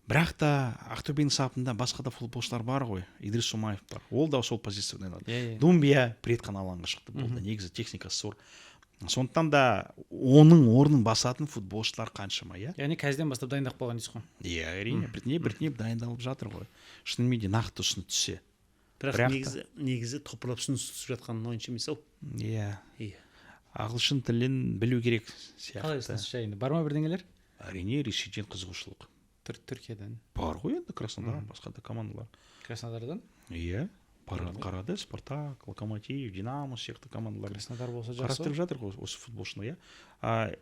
Бірақ та Ақтөбенің сапында басқа да футболшылар бар ғой. Идрис Умаев бар, ол да сол позицияда ойнады. Иә, иә. Думбия бір рет қана алаңға шықты, болды. Негізі техникасы зор, сондықтан да оның орнын басатын футболшылар қаншама, иә. Яғни қазірден бастап дайындап қойған дейсіз ғой. Иә, әрине, біртіндеп, біртіндеп дайындалып жатыр ғой, шынымен де нақты ұсыныс түссе. Бірақ Бірақ та- негізі топырлап ұсыныс түсіп жатқан ойыншы емес ау. Иә. Иә. Ағылшын тілін білу керек Қалай, сияқты. ұсыныс жайында бар ма бірдеңелер? Әрине, Ресейден қызығушылық. Түркиядан? Бар ғой енді, Краснодар, басқа да командалар. Краснодардан? Иә, қарады. Спартак, Локомотив, Динамо сияқты командалар Краснодар болса, жақсы. қарастырып жатыр ғой осы футболшыны, иә.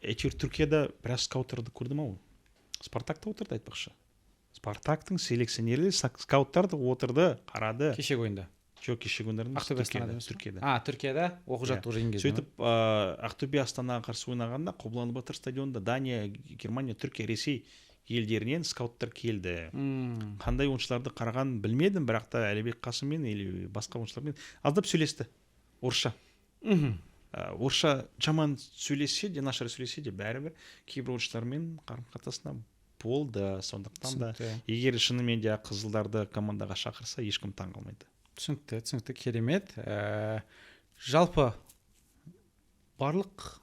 Әйтеуір Түркияда біраз скауттарды көрдім ау. Спартак та отырды, айтпақшы. Спартактың селекционерлері, скауттар да отырды, қарады. Кешегі ойында? Жоқ, кешегі ойындар емес. Ақтөбе Түркияда. Астанада емес пе? Түркияда. А, Түркияда оқу Иә. жаттығу жиын кезінде. Сөйтіп Ақтөбе Астанаға қарсы ойнағанда, Қобыланды Батыр стадионында Дания, Германия, Түркия, Ресей елдерінен скауттар келді. Қандай ойыншыларды қарағанын білмедім, бірақ та Әлібек Қасыммен или басқа ойыншылармен аздап сөйлесті орысша. Орысша жаман сөйлессе де, нашар сөйлесе де, бәрібір кейбір ойыншылармен қарым қатынасында болды. Сондықтан да егер шынымен де қызылдарды командаға шақырса, ешкім таң қалмайды. Түсінікті, керемет. Жалпы барлық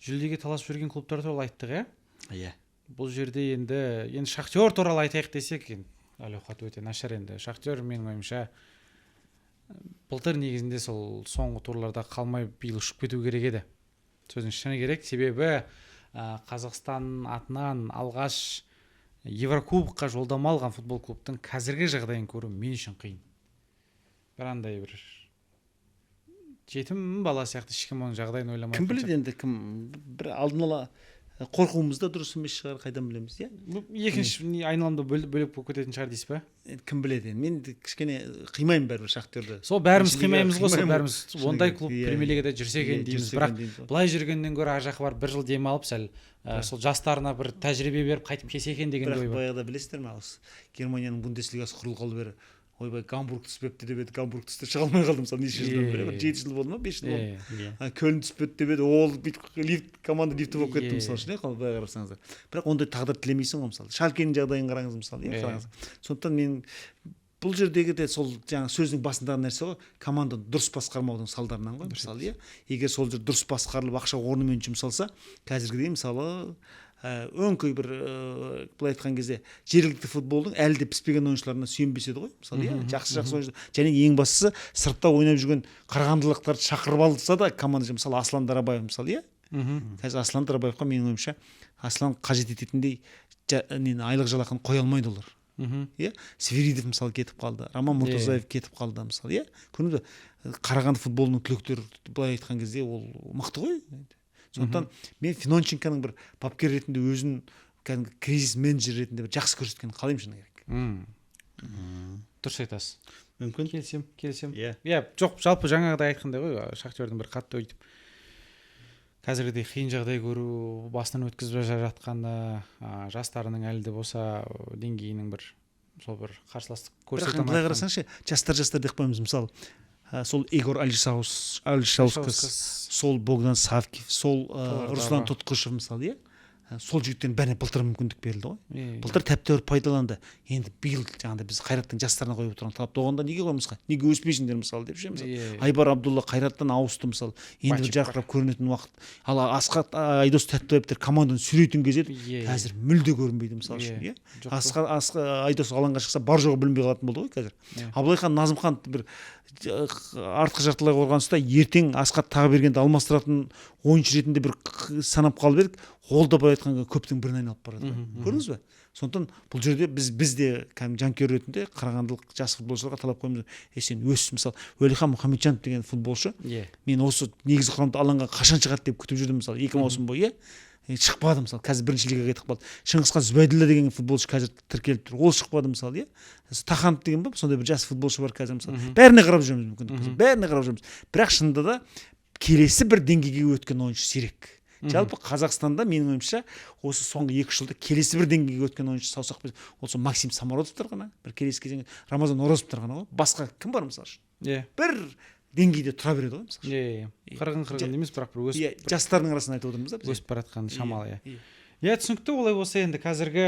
жүлдеге таласып жүрген клубтар туралы айттық, иә? Иә. Бұл жерде енді Шахтер туралы айтайық десек, енді әл ауқаты өте нашар. Енді Шахтер, менің ойымша, былтыр негізінде сол соңғы турларда қалмай, биыл ұшып кету керек еді, сөздің шыны керек. Себебі Қазақстан атынан алғаш Еврокубокқа жолдама алған футбол клубтың қазіргі жағдайын көру мен үшін қиын. Бір андай бір жетім бала сияқты, ешкім оның жағдайын ойламай. Кім біледі енді, кім бір алдын ала қорқуымыз да дұрыс емес шығар, қайдан білеміз, иә. Екінші айналымда бөлек болып кететін шығар дейсіз ба? Енді кім біледі енді, мен де кішкене қимаймын бәрібір Шахтерді. Сол бәріміз Бірінші лигаға қимаймыз ғой сол. қимаймын. Бәріміз Шыны ондай керек, клуб иә. Премьер лигада жүрсе екен Иә, дейміз, жүрсе бірақ екен дейміз ғой. былай жүргеннен гөрі ар жаққа барып, бір жыл демалып, сәл сол жастарына бір тәжірибе беріп, қайтып келсе екен деген Бірақ ой бар. баяғыда, білесіздер ме, осы Германияның Бундеслигасы құрылғалы бері «Ойбай, Гамбург түспепті» деп еді, Гамбург түсті, шыға алмай қалды, мысалы, неше жылдан бері, бір 7 жыл болды ма, 5 жыл болды. Иә. Көлн түспеді деп еді, ол бүйтіп лифт, команда лифті болып кетті, мысалы үшін, иә, былай қарасаңыздар. Бірақ ондай тағдыр тілемейсің ғой. Мысалы, Шалькенің жағдайын қараңыз, мысалы, иә, қараңыз. Сондықтан мен бұл жердегі де сол жаңағы сөздің басындағы нәрсе ғой, команданы дұрыс басқармаудың салдарынан ғой, мысалы, иә. Егер сол жер дұрыс басқарылып, ақша орнымен жұмсалса, қазіргідей, мысалы, өңкей бір былай айтқан кезде, жергілікті футболдың әлі де піспеген ойыншыларына сүйенбес еді ғой, мысалы, иә. Жақсы, жақсы ойыншы және ең бастысы сыртта ойнап жүрген қарағандылықтарды шақырып алса да команда, мысалы, Аслан Дарабаев, мысалы, иә. Қазір Аслан Дарабаевқа, менің ойымша, Аслан қажет ететіндей нені, айлық жалақыны қоя алмайды олар. Иә, Свиридов, мысалы, кетіп қалды, Роман Мұртазаев кетіп қалды, мысалы, иә. Көрдіңіз бе, Қарағанды футболының түлектері, былай айтқан кезде, ол мықты ғой. Сондықтан мен Финонченконың бір бапкер ретінде өзін кәдімгі кризис менеджер ретінде бір жақсы көрсеткенін қалаймын, шыны керек. Дұрыс айтасыз. Мүмкін. Келісемін. Иә. Иә, жоқ, жалпы жаңағыдай айтқандай ғой, Шахтердің бір қатты өйтіп қазіргідей қиын жағдай көру, басынан өткізіп жатқаны, жастарының әлі де болса деңгейінің бір сол бір қарсыластық Бірақ көрсете енді былай алмай. Қарасаңшы, жастар, жастар деп қоямыз, мысалы, сол Игорь Алишаускас, сол Богдан Савкив, сол Толар Руслан Даба. Тұтқышев, мысалы, иә. Сол жігіттердің бәріне былтыр мүмкіндік берілді ғой. Иә. Былтыр тәп тәуір пайдаланды. Енді биыл жаңағыдай біз Қайраттың жастарына қойып отырған талапты оғанда неге қоймасқа, неге өспейсіңдер, мысалы, деп ше, мысалы. Иә. Айбар Абдулла Қайраттан ауысты, мысалы, енді бір Бачик. жарқырап көрінетін уақыт. Ал Асхат, Айдос Тәттібаевтер команданы сүйрейтін кез еді. Иә, иә. Қазір мүлде көрінбейді, мысалы үшін, Иә. иә. Жоқ қой. Асқар, Айдос алаңға шықса, бар жоғы білінбей қалатын болды ғой қазір. Абылайхан Назымхан бір артқы жартылай қорғаныста ертең Асхат Тағыбергенді алмастыратын ойыншы ретінде бір санап қалып едік, ол да былай айтқанда көптің біріне айналып барады ғой. Көрдіңіз бе, сондықтан бұл жерде біз де кәдімгі жанкүйер ретінде қарағандылық жас футболшыларға талап қоюымыз: е, сен өс. Мысалы, Уәлихан Мұхамеджанов деген футболшы, Иә. мен осы негізгі құрамда алаңға қашан шығады деп күтіп жүрдім, мысалы, 2 маусым бойы, иә. Шықпады, мысалы, қазір бірінші лигаға кетіп қалды. Шыңғысхан Зүбәйділлә деген футболшы қазір тіркеліп тұр, ол шықпады, мысалы, иә. Таханов деген ба, сондай бір жас футболшы бар қазір, мысалы. Бәріне қарап жүреміз, мүмкіндік болса бәріне қарап жүрміз. Бірақ шынында да келесі бір деңгейге өткен ойыншы сирек. Жалпы Қазақстанда, менің ойымша, осы соңғы 2-үш жылда келесі бір деңгейге өткен ойыншы саусақпен, ол сол Максим Самородовтар ғана, бір келесі кезеңде Рамазан Оразовтар ғана ғой. Басқа кім бар, мысалы үшін? Бір деңгейде тұра береді ғой, мысалы үшін. Иә, қырғын қырғын емес, бірақ бір өсіп Иә, жастардың арасында айтып отырмыз да біз. өсіп бара жатқан шамалы, иә. Иә. Иә, түсінікті. Олай болса, енді қазіргі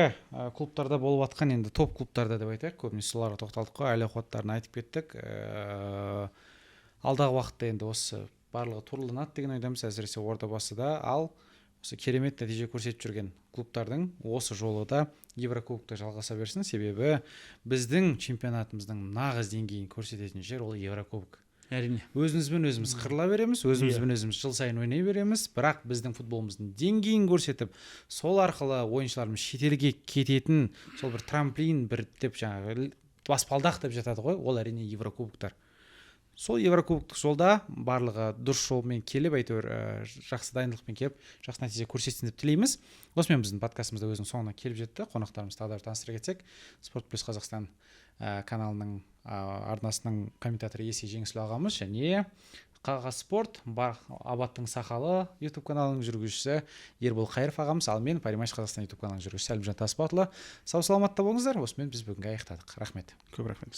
клубтарда болып жатқан, енді топ клубтарда деп айтайық, көбінесе соларға тоқталдық қой, әл ауқаттарын айтып кеттік. Алдағы уақытта енді осы барлығы турланады деген ойдамыз, әсіресе Ордабасыда. Ал осы керемет нәтиже көрсетіп жүрген клубтардың осы жолы да Еврокубокта жалғаса берсін, себебі біздің чемпионатымыздың нағыз деңгейін көрсететін жер ол Еврокубок. Әрине. Өзімізбен өзіміз қырыла береміз, өзімізбен өзіміз жыл сайын ойнай береміз, бірақ біздің футболымыздың деңгейін көрсетіп, сол арқылы ойыншыларымыз шетелге кететін сол бір трамплин бір деп, жаңағы баспалдақ деп жатады ғой, ол, әрине, еврокубоктар. Сол еврокубоктық жолда барлығы дұрыс жолмен келіп, әйтеуір жақсы дайындықпен келіп, жақсы нәтиже көрсетсін деп тілейміз. Осымен біздің подкастымыз да өзінің соңына келіп жетті. Қонақтарымызды тағы да бір таныстыра кетсек: Спорт Плюс Қазақстан каналының, арнасының комментаторы Есей Жеңісұлы ағамыз және Қағаз Спорт бар, Абаттың сақалы ютуб каналының жүргізушісі Ербол Қайыров ағамыз. Ал мен, Париматч Қазақстан ютуб каналының жүргізушісі Әлімжан Тасбатұлы. Сау саламатта болыңыздар. Осымен біз бүгінгі аяқтадық. Рахмет. Көп рахмет.